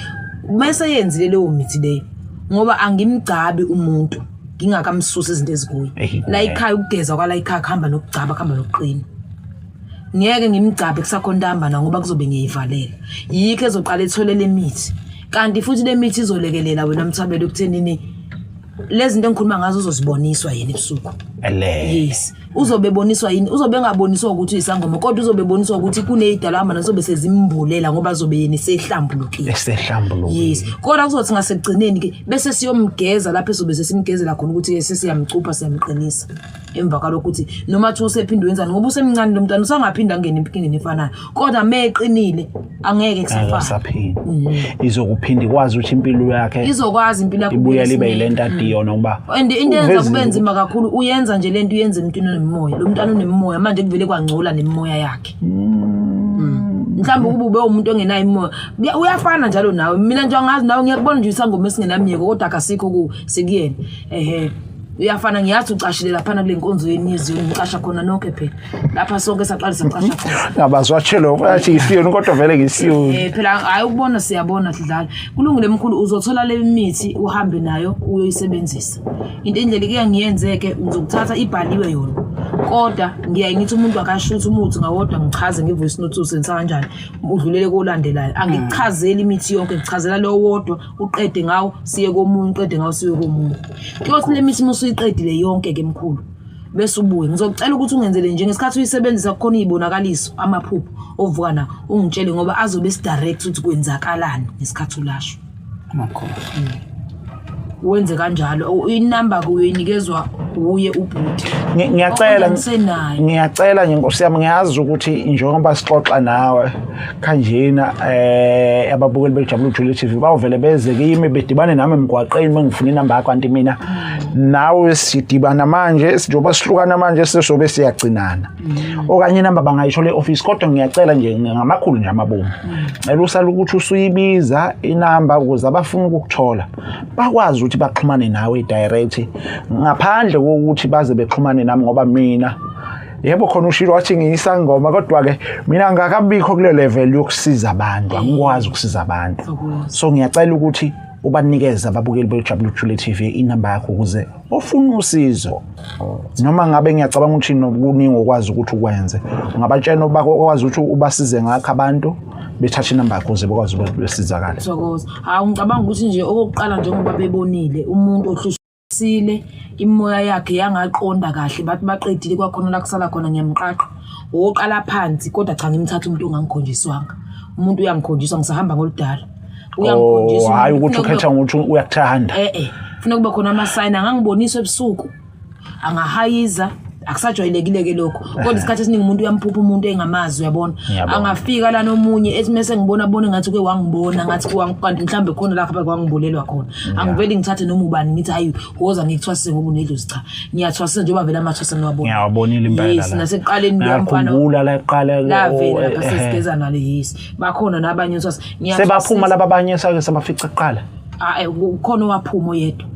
Mase yenzile leyo mithi leyo ngoba angimgcabi umuntu ngingakamsusa izinto ezikuye. Eyi, La ekhaya ukugeza kwala ekhaya kuhamba nokugcaba kuhamba nokuqina. Ngeke ngimgcabe kusakhona into ahamba nayo ngoba kuzobe ngiyivalela. Yikho ezoqala ethole le mithi. Kanti futhi le mithi izolekelela wena Mthabela ekuthenini lezi zinto engikhuluma ngazo uzoziboniswa yena ebusuku. Ele. Yes. Uzobe eboniswa yini? Uzobe engaboniswa ukuthi uyisangoma kodwa uzobe eboniswa ukuthi kuneyidalwa ahamba nazo zobe sezimbulela ngoba zobe yena esehlambulukile. Esehlambulukile. Yes. Kodwa kuzothi ngasekugcineni ke bese siyomgeza lapho esobe sesimgezela khona ukuthi ke sesiyamcupha siyamqinisa. Emva kwalokho ukuthi noma thi usephinde wenzani ngoba usemncane lo mntwana usangaphinda angene enkingeni efanayo. Kodwa meqinile angeke kusafana. Akasaphinda. Izokuphinda ikwazi ukuthi impilo yakhe Izokwazi impilo yakhe ibuye ukubuyela libe esimeni. yilento adiyona ngoba And into eyenza uvezile kube nzima kakhulu uyenza nje lento uyenza emntwini onemimoya. Lo mntwana unemimoya manje kuvele kwangcola nemimoya yakhe. Mhlawumbe ukuba ube umuntu ongenayo imimoya. Uyafana njalo nawe. Mina nje angazi nawe ngiyakubona nje isangoma esingenamyeko kodwa akasikho ku sikuyena. Ehhe. Uyafana ngiyazi ucashile laphana kule nkonzo yenu yeziyoni ngicasha khona nonke phela. Lapha sonke saqala sacasha khona. Ngabazwa tshelo athi ngisiyoni kodwa vele ngisiyoni. Phela hayi ukubona siyabona sidlala. Kulungile mkhulu uzothola le mithi uhambe nayo uyoyisebenzisa. Into indlela ke ngiyenzeke ngizokuthatha ibhaliwe yona. Kodwa ngiyaye ngithi umuntu akashuthe umuthi ngawodwa ngichaze nge-voice note usebenzisa kanjani udlulele kolandelayo. Angikuchazeli imithi yonke ngichazela lo wodwa uqede ngawo siye komunye uqede ngawo siye komunye. Kuyothi le mithi uma usuyiqedile yonke ke mkhulu bese ubuye ngizocela ukuthi ungenzele nje ngesikhathi uyisebenzisa kukhona izibonakaliso amaphupho ovuka nawo ungitshele ngoba azobe esidirect ukuthi kwenzakalani ngesikhathi ulashwa. Makhosi. Wenze kanjalo inamba kuyinikezwa uye ubhuti. Ngiyacela Ngisenayo. ngiyacela nje Nkosi yami ngiyazi ukuthi njengoba sixoxa nawe kanjena ababukeli beJabula Jule TV bawuvele beze kimi bedibane nami emgwaqeni bengifuna inamba yakho kanti mina nawe sidibana manje njengoba sihlukana manje sesobe siyagcinana okanye inamba bangayithola e-office kodwa ngiyacela nje ngamakhulu nje amabomu cela usale ukuthi usuyibiza inamba ukuze abafuna ukukuthola bakwazi ukuthi baxhumane nawe direct ngaphandle kokuthi baze bexhumane nami ngoba mina yebo khona ushilo wathi ngiyisangoma kodwa ke mina ngakabikho kule level yokusiza abantu angikwazi ukusiza abantu Thokoza. so ngiyacela ukuthi ubanikeze ababukeli beJabula Jule TV inamba yakho ukuze ofuna usizo noma ngabe ngiyacabanga ukuthi nokuningi okwazi ukuthi ukwenze ungabatshela bakwazi ukuthi ubasize ngakho abantu bethathe inamba yakho ukuze bekwazi ukuthi besizakale. Thokoza. Hawu ngicabanga ukuthi nje okokuqala njengoba bebonile umuntu ohlushile imoya yakhe yangaqonda kahle bathi baqedile kwakhona la kusala khona ngiyamqaqa. Woqala phansi kodwa cha ngimthatha umuntu ongangikhonjiswanga. Umuntu uyangikhonjiswa ngisahamba ngoludala. Uyangikhonjiswa. Oh, hayi umuntu, ukuthi kufuneka ukhetha kube- ngokuthi uyakuthanda. Funa kube khona amasayini angangiboniswa ebusuku. Angahayiza akusajwayelekile ke lokho kodwa isikhathi esiningi umuntu uyamphupha umuntu engamazi uyabona Ngiyabona. angafika lana omunye ethi mese ngibona bone ngathi uke wangibona ngathi kanti mhlambe khona lapha kwangibulelwa khona angiveli ngithathe noma ubani ngithi hayi woza ngikuthwasise ngoba unedlozi cha ngiyathwasisa njengoba vele amathwasa niwabona Ngiyawabonile impela yes la. nasekuqaleni loya mfana Ngiyakhumbula la ekuqala lavela oh, lapha sesigeza nale yes bakhona nabanye thwasa Sebaphuma laba abanye sake sabafica kuqala. Ukhona owaphuma oyedwa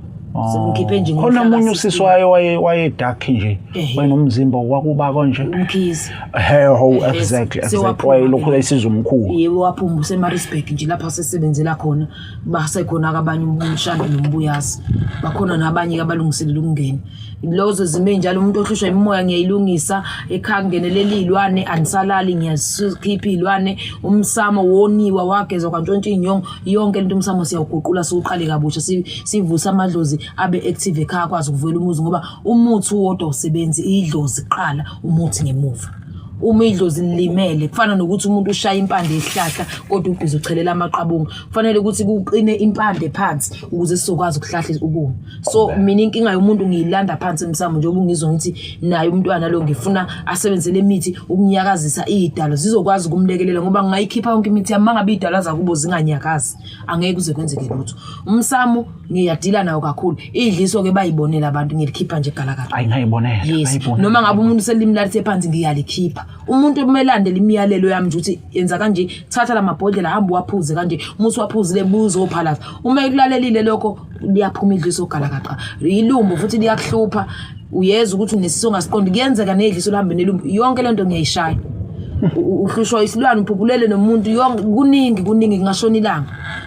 Simkhiphe nje Khona ngomhla omunye ka-16. usisi waye waye waye dark nje. Ehhe. Wayenomzimba wakuba konje. Umkhize. He ho Ehhe, exactly exactly sewaphuma wayelokhu ke. esiza umkhulu. Yebo waphuma useMaritzburg nje lapha sesebenzela khona basekhona ke abanye umshando nombuyazi bakhona nabanye ke abalungiselela ukungena lozo zime njalo umuntu ohlushwa imimoya ngiyayilungisa ekhaya kungenelela iy'lwane andisalali ngiyazikhipha iy'lwane umsamo woniwa wagezwa kwantshontsha iy'nyongo yonke lento umsamo siyawuguqula siwuqale kabusha sivuse amadlozi abe active ekhaya akwazi ukuvela umuzi ngoba umuthi uwodwa usebenzi idlozi kuqala umuthi ngemuva. Uma idlozi lilimele kufana nokuthi umuntu ushaya impande yesihlahla kodwa ubhizi uchelela amaqabunga kufanele ukuthi kuqine impande phansi ukuze sizokwazi ukuhlahla ukuma. So mina inkinga yomuntu ngiyilanda phansi emsamo njengoba ungizwa ngithi naye umntwana lo ngifuna asebenzise le mithi ukunyakazisa iy'dalo zizokwazi ukumlekelela ngoba ngingayikhipha yonke imithi yami mangabe iy'dalo zakubo zinganyakazi angeke kuze kwenzeke lutho. Umsamo ngiyadila nawo kakhulu idliso ke bayibonela abantu ngilikhipha nje galakala. Ayi ngayibonela. Yes. ngayibonela. Noma ngabe umuntu uselimi lathe phansi ngiyalikhipha. Umuntu kumele alandele imiyalelo yami nje ukuthi yenza kanje, thatha lamabhodlela hamba uwaphuze kanje, uma usuwaphuzile buza ophalaza. Uma ekulalelile lokho liyaphuma idliso galakaqa. Ilumbo futhi liyakuhlupha. Uyezwa ukuthi unesiso ongasiqondi, kuyenzeka nedliso lihambe nelumbi, yonke lento ngiyayishaya. Uhlushwa isilwane, uphuphulele nomuntu, yonke kuningi kuningi, kungashona ilanga,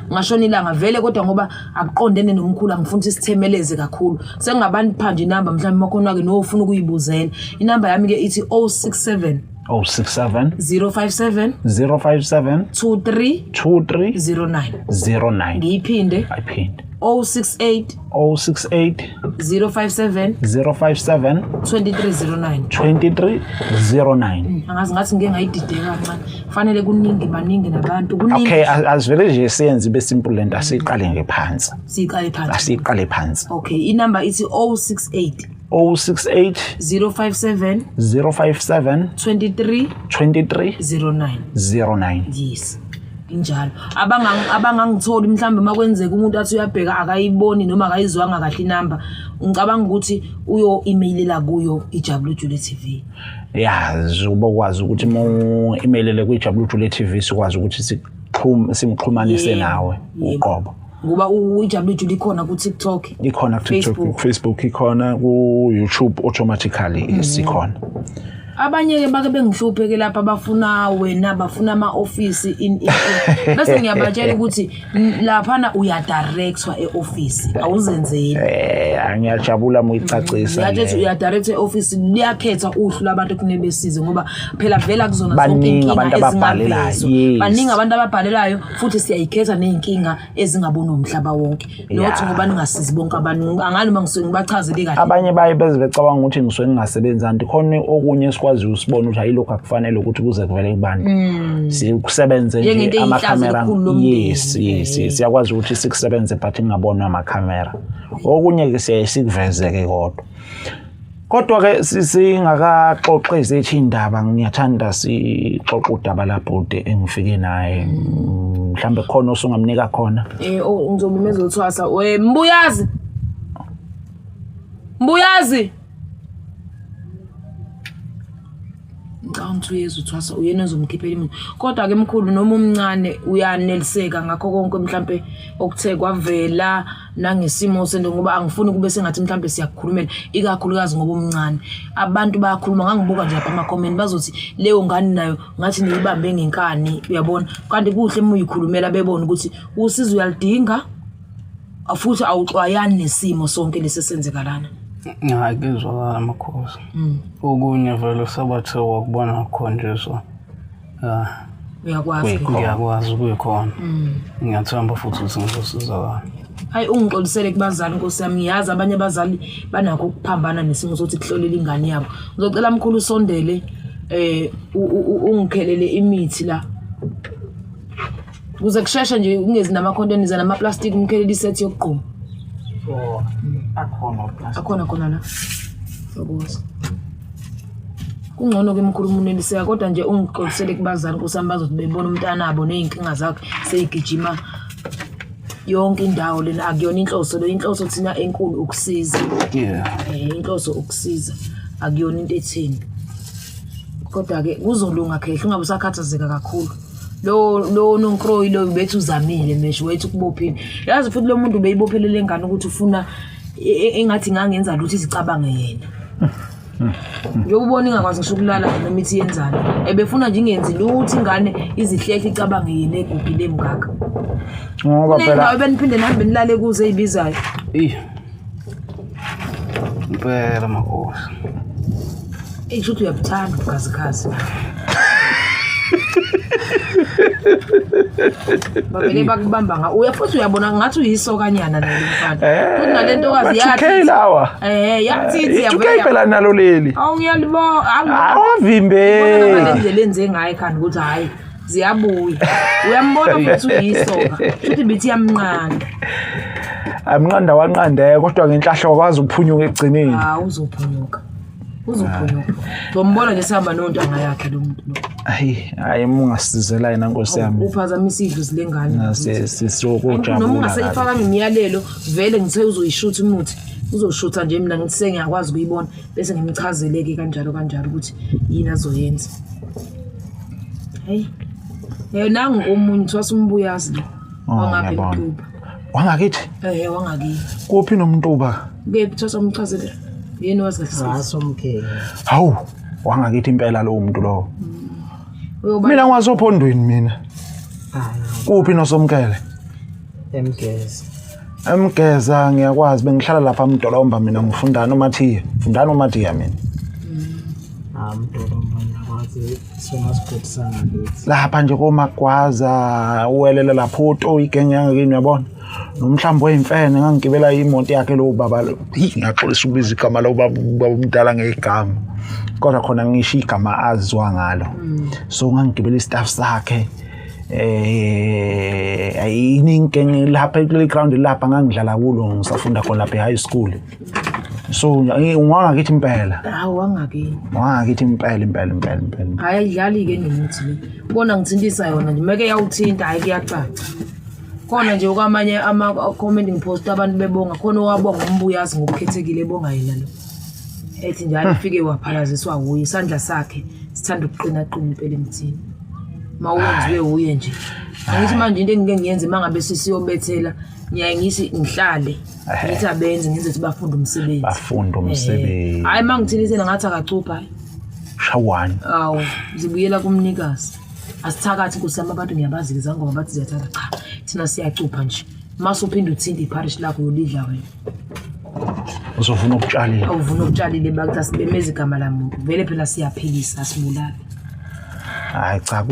kungashona ilanga vele, kodwa ngoba akuqondene nomkhulu angifuni ukuthi sithemeleze kakhulu. Sengingabanipha nje inamba mhlawumbe makhona-ke nofuna ukuyibuzela. Inamba yami-ke ithi 067 067 057 057 23 23 09. 09. Ngiyiphinde. Ayiphinde. 068 068 057 057 2309. 2309. Angazi, ngathi ngike ngayidideka kancane. Kufanele kuningi, baningi nabantu, kuningi. Okay, asivele nje siyenze ibe simple lento, asiyiqale nje phansi. Siyiqale phansi. Asiyiqale phansi. Okay, inamba ithi 068 068 057 057 23 23 09. 09. Yes, injalo. Abangangitholi mhlawumbe makwenzeka umuntu athi uyabheka akayiboni noma akayizwanga kahle inamba, ngicabanga ukuthi uyo-emailela kuyo iJabulujule TV. Ya, ubokwazi ukuthi uma u-emailele kwiJabulujule TV sikwazi ukuthi simxhumanise nawe uqobo. Ngoba iJabulujule ikhona ku-TikTok, ikhona ku-TikTok, Facebook. ku-Facebook ikhona, ku-YouTube automatically sikhona. Abanye-ke bake bengihluphe-ke lapha, bafuna wena, bafuna ama-ofisi in. Bese ngiyabatshela ukuthi laphana uyadirectwa e-ofisi, awuzenzeli. Ngiyajabula uma uyicacisa. Ngiyatshela ukuthi leyo. uyadirectwa e-ofisi, liyakhetha uhlu labantu ekufanele besize, ngoba phela vela kuzona zonke Baningi iy'nkinga abantu ababhalelayo, ezingavezwa. yes. Baningi abantu ababhalelayo, futhi siyayikhetha ney'nkinga ezingabonwa umhlaba wonke. Not ngoba ningasizi bonke abantu, angani uma ngisuke ngibachazele kahle. Abanye baye beze becabanga ukuthi ngisuke ngingasebenzi, kanti khona okunye esikwaziyo usibone ukuthi ayilokhu akufanele ukuthi kuze kuvele kubantu. Sikusebenze nje Njengento eyihlazo amakhamera. elikhulu lomndeni. Yes, siyakwazi ukuthi sikusebenze but ingabonwa amakhamera. Okunye ke siyaye sikuvezeke kodwa. Kodwa-ke singakaxoxi ezethu iy'ndaba, ngiyathanda sixoxe udaba labhuti engifike naye. Mhlambe khona osungamnika khona. Oh, ngizomemeza uthwasa. We Mbuyazi. Mbuyazi. Ngicabanga ukuthi uyeza uthwasa, uyena ozomkhiphela imini. Kodwa-ke mkhulu noma umncane uyaneliseka ngakho konke mhlampe okuthe kwavela nangesimo sento, ngoba angifuni kube sengathi mhlampe siyakukhulumela, ikakhulukazi ngoba umncane. Abantu bayakhuluma, ngangibuka nje lapha ama-comment, bazothi leyo ngane nayo ngathi niyibambe ngenkani, uyabona. Kanti kuhle uma uyikhulumela bebone ukuthi usizo uyaludinga, futhi awuxwayani nesimo sonke lesi esenzeka lana. Hayi, kuyezwakala makhosi. Okunye vele sebathe wakubona kukhonjiswa. Ya, Uyakwazi ke. ngiyakwazi kuyikhona. Ngiyathemba futhi ukuthi ngizosizakala. Hayi, ungixolisele kubazali nkosi yami, ngiyazi abanye abazali banakho ukuphambana nesimo sokuthi kuhlolele ingane yabo. Ngizocela mkhulu usondele ungikhelele imithi la. Kuze kusheshe nje ungezi nama-containers nama-plastic, umkhelele isethi yokugquma. Akhona plastic. Akhona khona la. Thokoza. Kungcono ke mkhulu umuneliseka, kodwa nje ungixolisele kubazali nkosi yami, bazothi bebona umntanabo ney'nkinga zakhe seyigijima yonke indawo lena. Akuyona inhloso lo, inhloso thina enkulu ukusiza. Inhloso ukusiza, akuyona into etheni. Kodwa-ke kuzolunga khehla, ungabe usakhathazeka kakhulu. Lo nonkroyi lo bethi uzamile mesho wethu ukubophile. Yazi futhi lo muntu ubeyibophelele ingane ukuthi ufuna engathi ngangenza lutho izicabange yena. Njengoba ubona ingakwazi ngisho ukulala noma ithi yenzani. Ebefuna nje ingenzi lutho ingane, izihlehle icabange yena egugile emngaka. Ngoba phela Kunendawo ebeniphinde nihambe nilale kuzo eyibizayo. Eyi. Impela makhosi. Eyi, kusho ukuthi uyabuthanda ubukhazikhazi. Bavele bakubamba nga uya futhi uyabona ngathi uyisokanyana naye mfana. Futhi nale ntokazi ma-2K yathi lawa. Yathi I-2K phela nalo leli. Awu ngiyalibona. Awavimbeki. Ngale ndlela enze ngayo ekhanda ukuthi hayi ziyabuya. Uyambona futhi uyisoka. Futhi bithi iyamnqanda. Amnqanda wanqandeka, kodwa ngenhlahla wakwazi ukuphunyuka ekugcineni. Ah, uzophunyuka. Uzophunyuka. Ngizombona nje sihamba nontanga yakhe lo muntu lo. Hayi, hayi uma ungasizela yena nkosi yami. Uphazamisa idlozi lengane. Sisokujabula. Noma ungaseyifakanga imiyalelo, vele ngithe uzoyishutha umuthi. Uzoshutha nje, mina ngithi sengiyakwazi ukuyibona bese ngimchazeleke kanjalo kanjalo ukuthi yini azoyenza. Hey. Nangu omunye thwasa umbuyazi lo. Oh, Wangapha ngiyabona. eMtuba. Wangakithi? Wangakini. Kuphi nomntuba? Kephi thwasa umchazele? Yini wazi kahle isingisi? Wasomkhele. Hawu, wangakithi impela lowo muntu lowo. Uyoba Mina ngwasophondweni mina. Hayi, Kuphi nosomkele? emgeza. Emgeza ngiyakwazi bengihlala lapha eMdolomba mina ngifunda noMathiya. Ngifunda noMathiya mina. Hayi, mdolomba ngiyakwazi sona sigodi sangakithi. Lapha nje komagwaza uwelela lapho uto igenge yangakini uyabona. Nomhlambo weyimfene ngangigibela imoto yakhe lo baba lo. Hi ngaxolisa ukubiza igama lo baba ubaba omdala ngegama. Kodwa khona ngisho igama azwa ngalo. So ngangigibela istaff sakhe. Ayiningi lapha playground lapha ngangidlala kulo ngisafunda khona lapha e-high school. So ungangakithi impela. Hawu wangakini. Wangakithi impela impela impela impela. Hayi ayidlali-ke nemithi le. Ubona ngithintisa yona nje meke yawuthinta hhayi kuyacaca. Khona nje kwamanye ama-commenting post abantu bebonga khona owabonga umbuyazi ngokukhethekile ebonga yena lo. Ethi njalo ufike waphalaziswa wuye isandla sakhe sithanda ukuqinaqina impela emthini. Mawenziwe wuye nje. Angithi manje into engike ngiyenze uma ngabe sisiyobethela ngiyaye ngithi ngihlale ngithi abenze ngenze ukuthi bafunde umsebenzi. Bafunda umsebenzi. Hhayi uma ngithinisela ngathi akacupha hhayi. Shawani. Awu, zibuyela kumnikazi. Asithakathi nkosi yami abantu ngiyabazi izangoma bathi ziyathatha cha. Thina siyacupha nje. Mase uphinde uthinte ipharishi lakho uyolidla wena. Uzofuna ukutshalile. Awuvuna ukutshalile bakuthi asibemeza igama lamuntu. Vele phela siyaphilisa asibulali. Hayi cha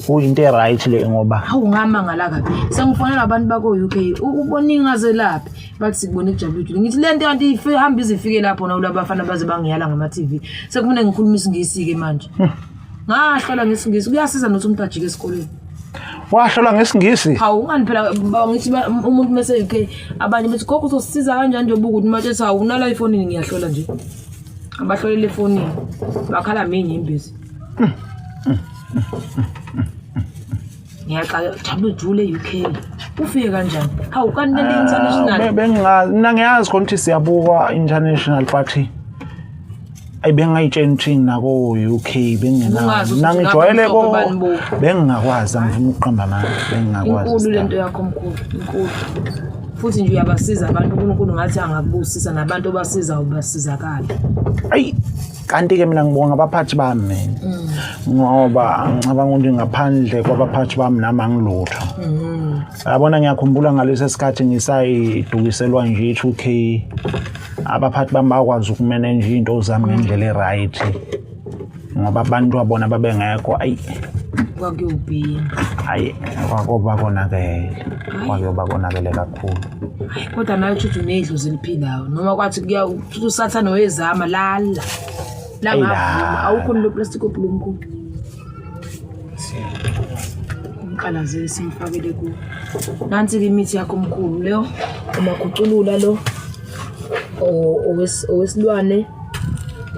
kuyinto e-right le ngoba Hawu ngamangala kabi. Sengifonela abantu bako-UK ubona ingazelaphi bathi sikubona ikujabulile. Ngithi le nto kanti ihamba ize ifike lapho na ulabafana baze bangiyala ngama-TV. Sekufuneka ngikhulume isiNgisi-ke manje. Ngahlola ngesiNgisi kuyasiza nokuthi umuntu ajike esikoleni. Wahlola ngesiNgisi. Hawu ungani phela ngithi umuntu mese UK abanye bethi gogo uzosisiza kanjani nje ubukuthi manje ethi hawu unala efonini ngiyahlola nje. Abahlolele efonini bakhala minye imbizi. Ngiyaxaka jabule jule UK. Ufike kanjani? Hawu kanti lento international. Bengingazi mina ngiyazi khona ukuthi siyabukwa international but ayi bengingayitsheni ukuthi nako UK bengingenayo. Ubungazi Mina ukuthi ngijwayele ngapha ko mhlophe bani bo. bengingakwazi angifuni ukuqamba amanga bengingakwazi. Inkulu lento yakho mkhulu, inkulu. Futhi nje uyabasiza abantu uNkulunkulu ngathi angakubusisa nabantu obasizayo ubasizakala. Ayi kanti ke mina ngibonga abaphathi bami mina. Ngoba ngicabanga ukuthi ngaphandle kwabaphathi bami nami angilutho. Yabona ngiyakhumbula ngalesi sikhathi ngisayidukiselwa nje i-2K abaphathi bami bakwazi ukumanage into zami ngendlela e-right. Ngoba abantu abona babengekho ayi Kwakuyobhina. ayi kwakuba konakele. Kwakuyoba konakele kakhulu. Hayi kodwa nawe uthi unedlozi eliphilayo noma kwathi kuya uthi usathane wezama lala. La Eyi, ngavuma lala. awukho lo plastic obulumkhulu. Umqalazeli simfakele ku. Nansi ke imithi yakho mkhulu leyo umakhuculula lo owesilwane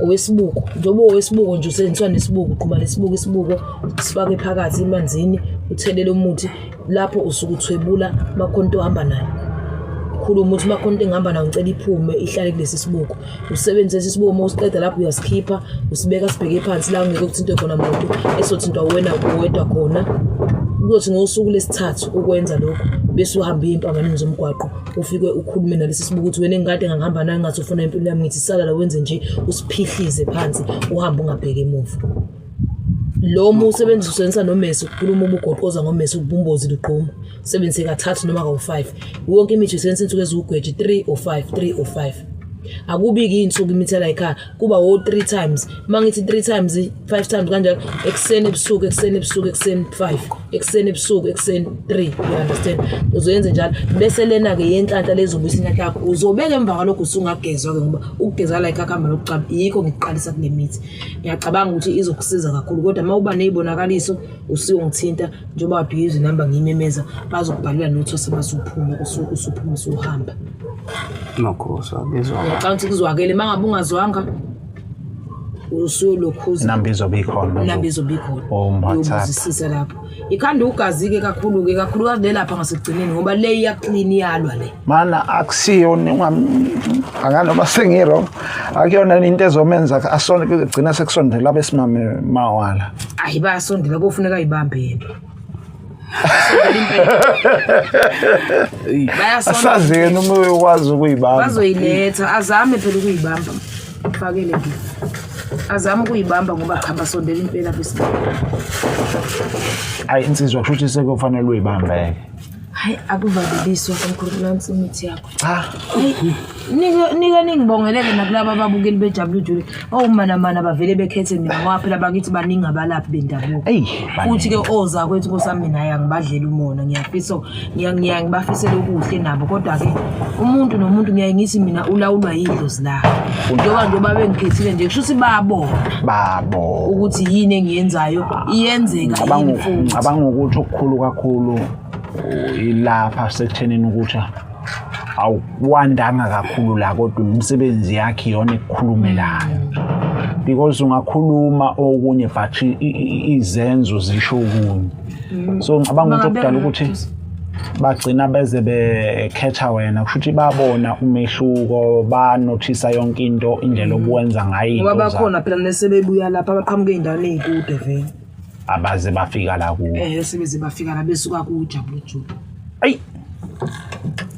owesibuko njengoba owesibuko nje usebenziswa nesibuko uqhuma nesibuko isibuko sifake phakathi emanzini uthelele umuthi lapho usuke uthwebula makhona into ohamba nayo khuluma ukuthi makhona into engihamba nayo ngicela iphume ihlale kulesi sibuko usebenzise lesi sibuko uma usiqeda lapho uyasikhipha usibeka sibheke phansi la ngeke kuthintwe khona muntu esothintwa wena wedwa khona kuzothi ngosuku lesithathu ukwenza lokho bese uhamba uye empambaneni zomgwaqo ufike ukhulume nalesi sibuko ukuthi wena engikade ngangihamba nayo ngathi ufuna impilo yami ngithi sala la wenze nje usiphihlize phansi uhambe ungabheki emuva. Lo uma usebenzisa usebenzisa nomese ukukhuluma ubugoqoza ngomese ubumbozi luqhuma usebenzise kathathu noma kawu-5 wonke imithi usebenzisa insuku eziwugweji 3 or 5 3 or 5 akubiki iy'nsuku imithi yala ekhaya kuba wo-3 times uma ngithi 3 times 5 times kanjalo ekuseni ebusuku ekuseni ebusuku ekuseni 5 ekuseni ebusuku ekuseni 3 you understand uzoyenze njalo bese lena-ke yenhlanhla lezobuyisa inhlanhla yakho uzobeka emva kwalokho usungagezwa-ke ngoba ukugeza la ekhaya kuhamba nokucaba yikho ngikuqalisa kule mithi ngiyacabanga ukuthi izokusiza kakhulu kodwa uma uba ney'bonakaliso usuyongithinta njengoba kade uyizwa inamba ngiyimemeza bazokubhalela nothi osebasuphuma usuphuma usuhamba Makhosi akuzwa. Ngiyacabanga ukuthi kuzwakele uma ngabe ungazwanga usuyolokhuza Inamba izobe ikhona. inamba izobe ikhona Oh, WhatsApp. uyobuzisisa lapho ikhanda ugazi-ke kakhulu-ke kakhulukazi le lapha ngasekugcineni ngoba le iyaklini iyalwa le Mana akusiyo anganoma sengi-wrong akuyona into ezomenza asonde kugcina sekusondela abesimame mawala. ayi bayasondela kofuneka ayibambe yena. Basondela impela. Bayasondela. Asazi noma uyokwazi ukuyibamba. Bazoyiletha, azame phela ukuyibamba. Fakele nje. Azame ukuyibamba ngoba cha basondela impela besilisa. Hayi insizwa kusho ukuthi sekuyofanele uyibambe-ke. Hayi akuvaleliswa mkhulu nansi imithi yakho. Cha. Nike nike ningibongeleke nakulaba ababukeli bejabule ujule. Owumanamana bavele bekhethe mina ngoba phela bakithi baningi abalaphi bendabuko. Eyi, Futhi ke oza kwethu nkosami mina hayi angibadlela umona ngiyafisa ngiya ngibafisela okuhle nabo kodwa ke umuntu nomuntu ngiyaye ngithi mina ulawulwa yidlozi lakhe. Njengoba njengoba bengikhethile nje kusho ukuthi babona Babo. ukuthi yini engiyenzayo iyenzeka yini futhi. Ngicabanga ukuthi okukhulu kakhulu ilapha sekuthenini ukuthi awuwandanga kakhulu la kodwa imisebenzi yakhe iyona ekukhulumelayo because ungakhuluma okunye but izenzo zisho okunye. So ngicabanga ukuthi okudala ukuthi bagcina beze bekhetha wena kusho ukuthi babona umehluko, banothisa yonke into, indlela obuwenza ngayo Ngoba into zakho. bakhona phela nesebebuya lapha abaqhamuka ey'ndaweni ey'kude vele. Abaze bafika la kuwe. Sebeze bafika la besuka kuJabule Jule. Ayi.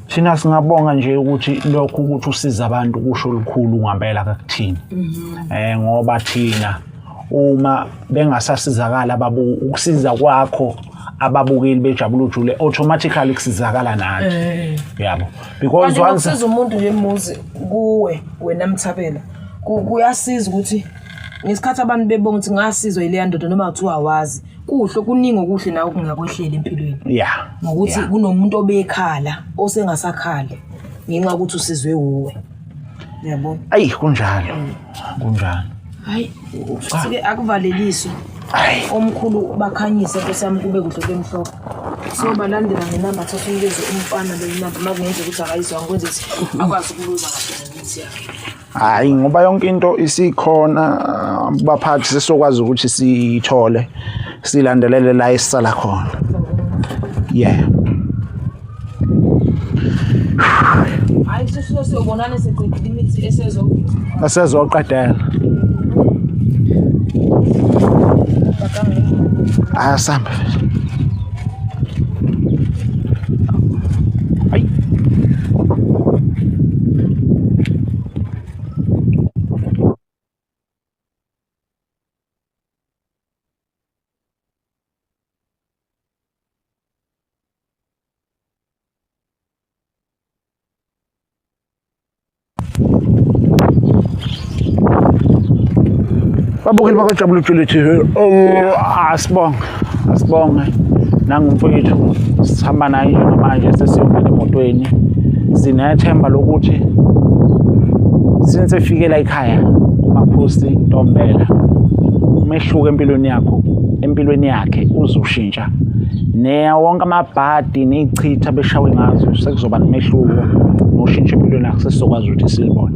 Thina singabonga nje ukuthi lokhu ukuthi usiza abantu kusho lukhulu ngempela kakuthini. Ngoba thina uma bengasasizakala ababu ukusiza kwakho ababukeli bejabule ujule automatically kusizakala nathi. Yabo. Because Kanti once ukusiza umuntu nje muzi kuwe wena Mthabela kuyasiza ukuthi ngesikhathi abantu bebonga ukuthi ngasizwa yileya ndoda noma kuthiwa awazi kuhle kuningi okuhle nawe kungakwehlela empilweni. Ngokuthi kunomuntu obekhala osengasakhali ngenxa yokuthi usizwe wuwe. Uyabona? Ayi kunjalo. Kunjalo. Hayi futhi akuvaleliswe. Hayi. Omkhulu bakhanyise Nkosi yami kube kuhle kemhlophe. So balandela ngenamba thatha umlezi umfana lo inamba makungenza ukuthi akayizwanga kwenze ukuthi akwazi ukuluza kahle ngemithi yakhe. Hayi ngoba yonke into isikhona baphathi sesokwazi ukuthi siyithole silandelele la esisala khona. Yeah. Hayi sisuke siyobonana seqedile imithi esezoqedela. Esezoqedela. Asambe. Ayi. Babukeli bakwaJabule Jule TV. Oh, asibonge. Asibonge. Nangumfowethu sihamba naye njengamanje sesiyongena emotweni. Sinethemba lokuthi since efikela ekhaya kuMakhosi Ntombela umehluko empilweni yakho, empilweni yakhe uzoshintsha. Ne wonke amabhadi nezichitha beshawe ngazo sekuzoba nomehluko noshintsho empilweni yakho sesizokwazi ukuthi silibone.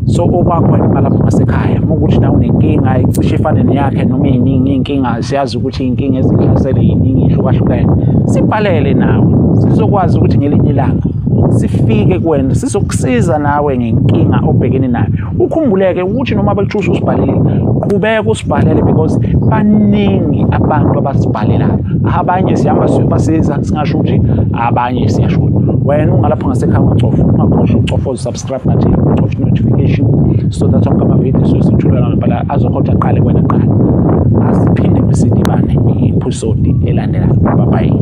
So okwakho wena lapho ngasekhaya uma ukuthi nawe unenkinga icishe ifane neyakhe noma ey'ningi iy'nkinga, siyazi ukuthi iy'nkinga ezihlasele y'ningi y'hlukahlukene, sibhalele nawe sizokwazi ukuthi ngelinye ilanga sifike kuwena sizokusiza nawe ngenkinga obhekene nayo. Ukhumbuleke ukuthi noma bekuthusa usibhalele, qhubeka usibhalele because baningi abantu abasibhalelayo. Abanye sihamba siyobasiza singasho ukuthi abanye siyashona. Wena ungalapho ngasekhaya ungacofa, ungakhohlwa ukucofa subscribe button, ucofe notification so that onke amavidiyo esithula ngempela azokhotha aqale kuwena kuqala. Asiphinde sidibane kwi-episode elandelayo. Bye bye.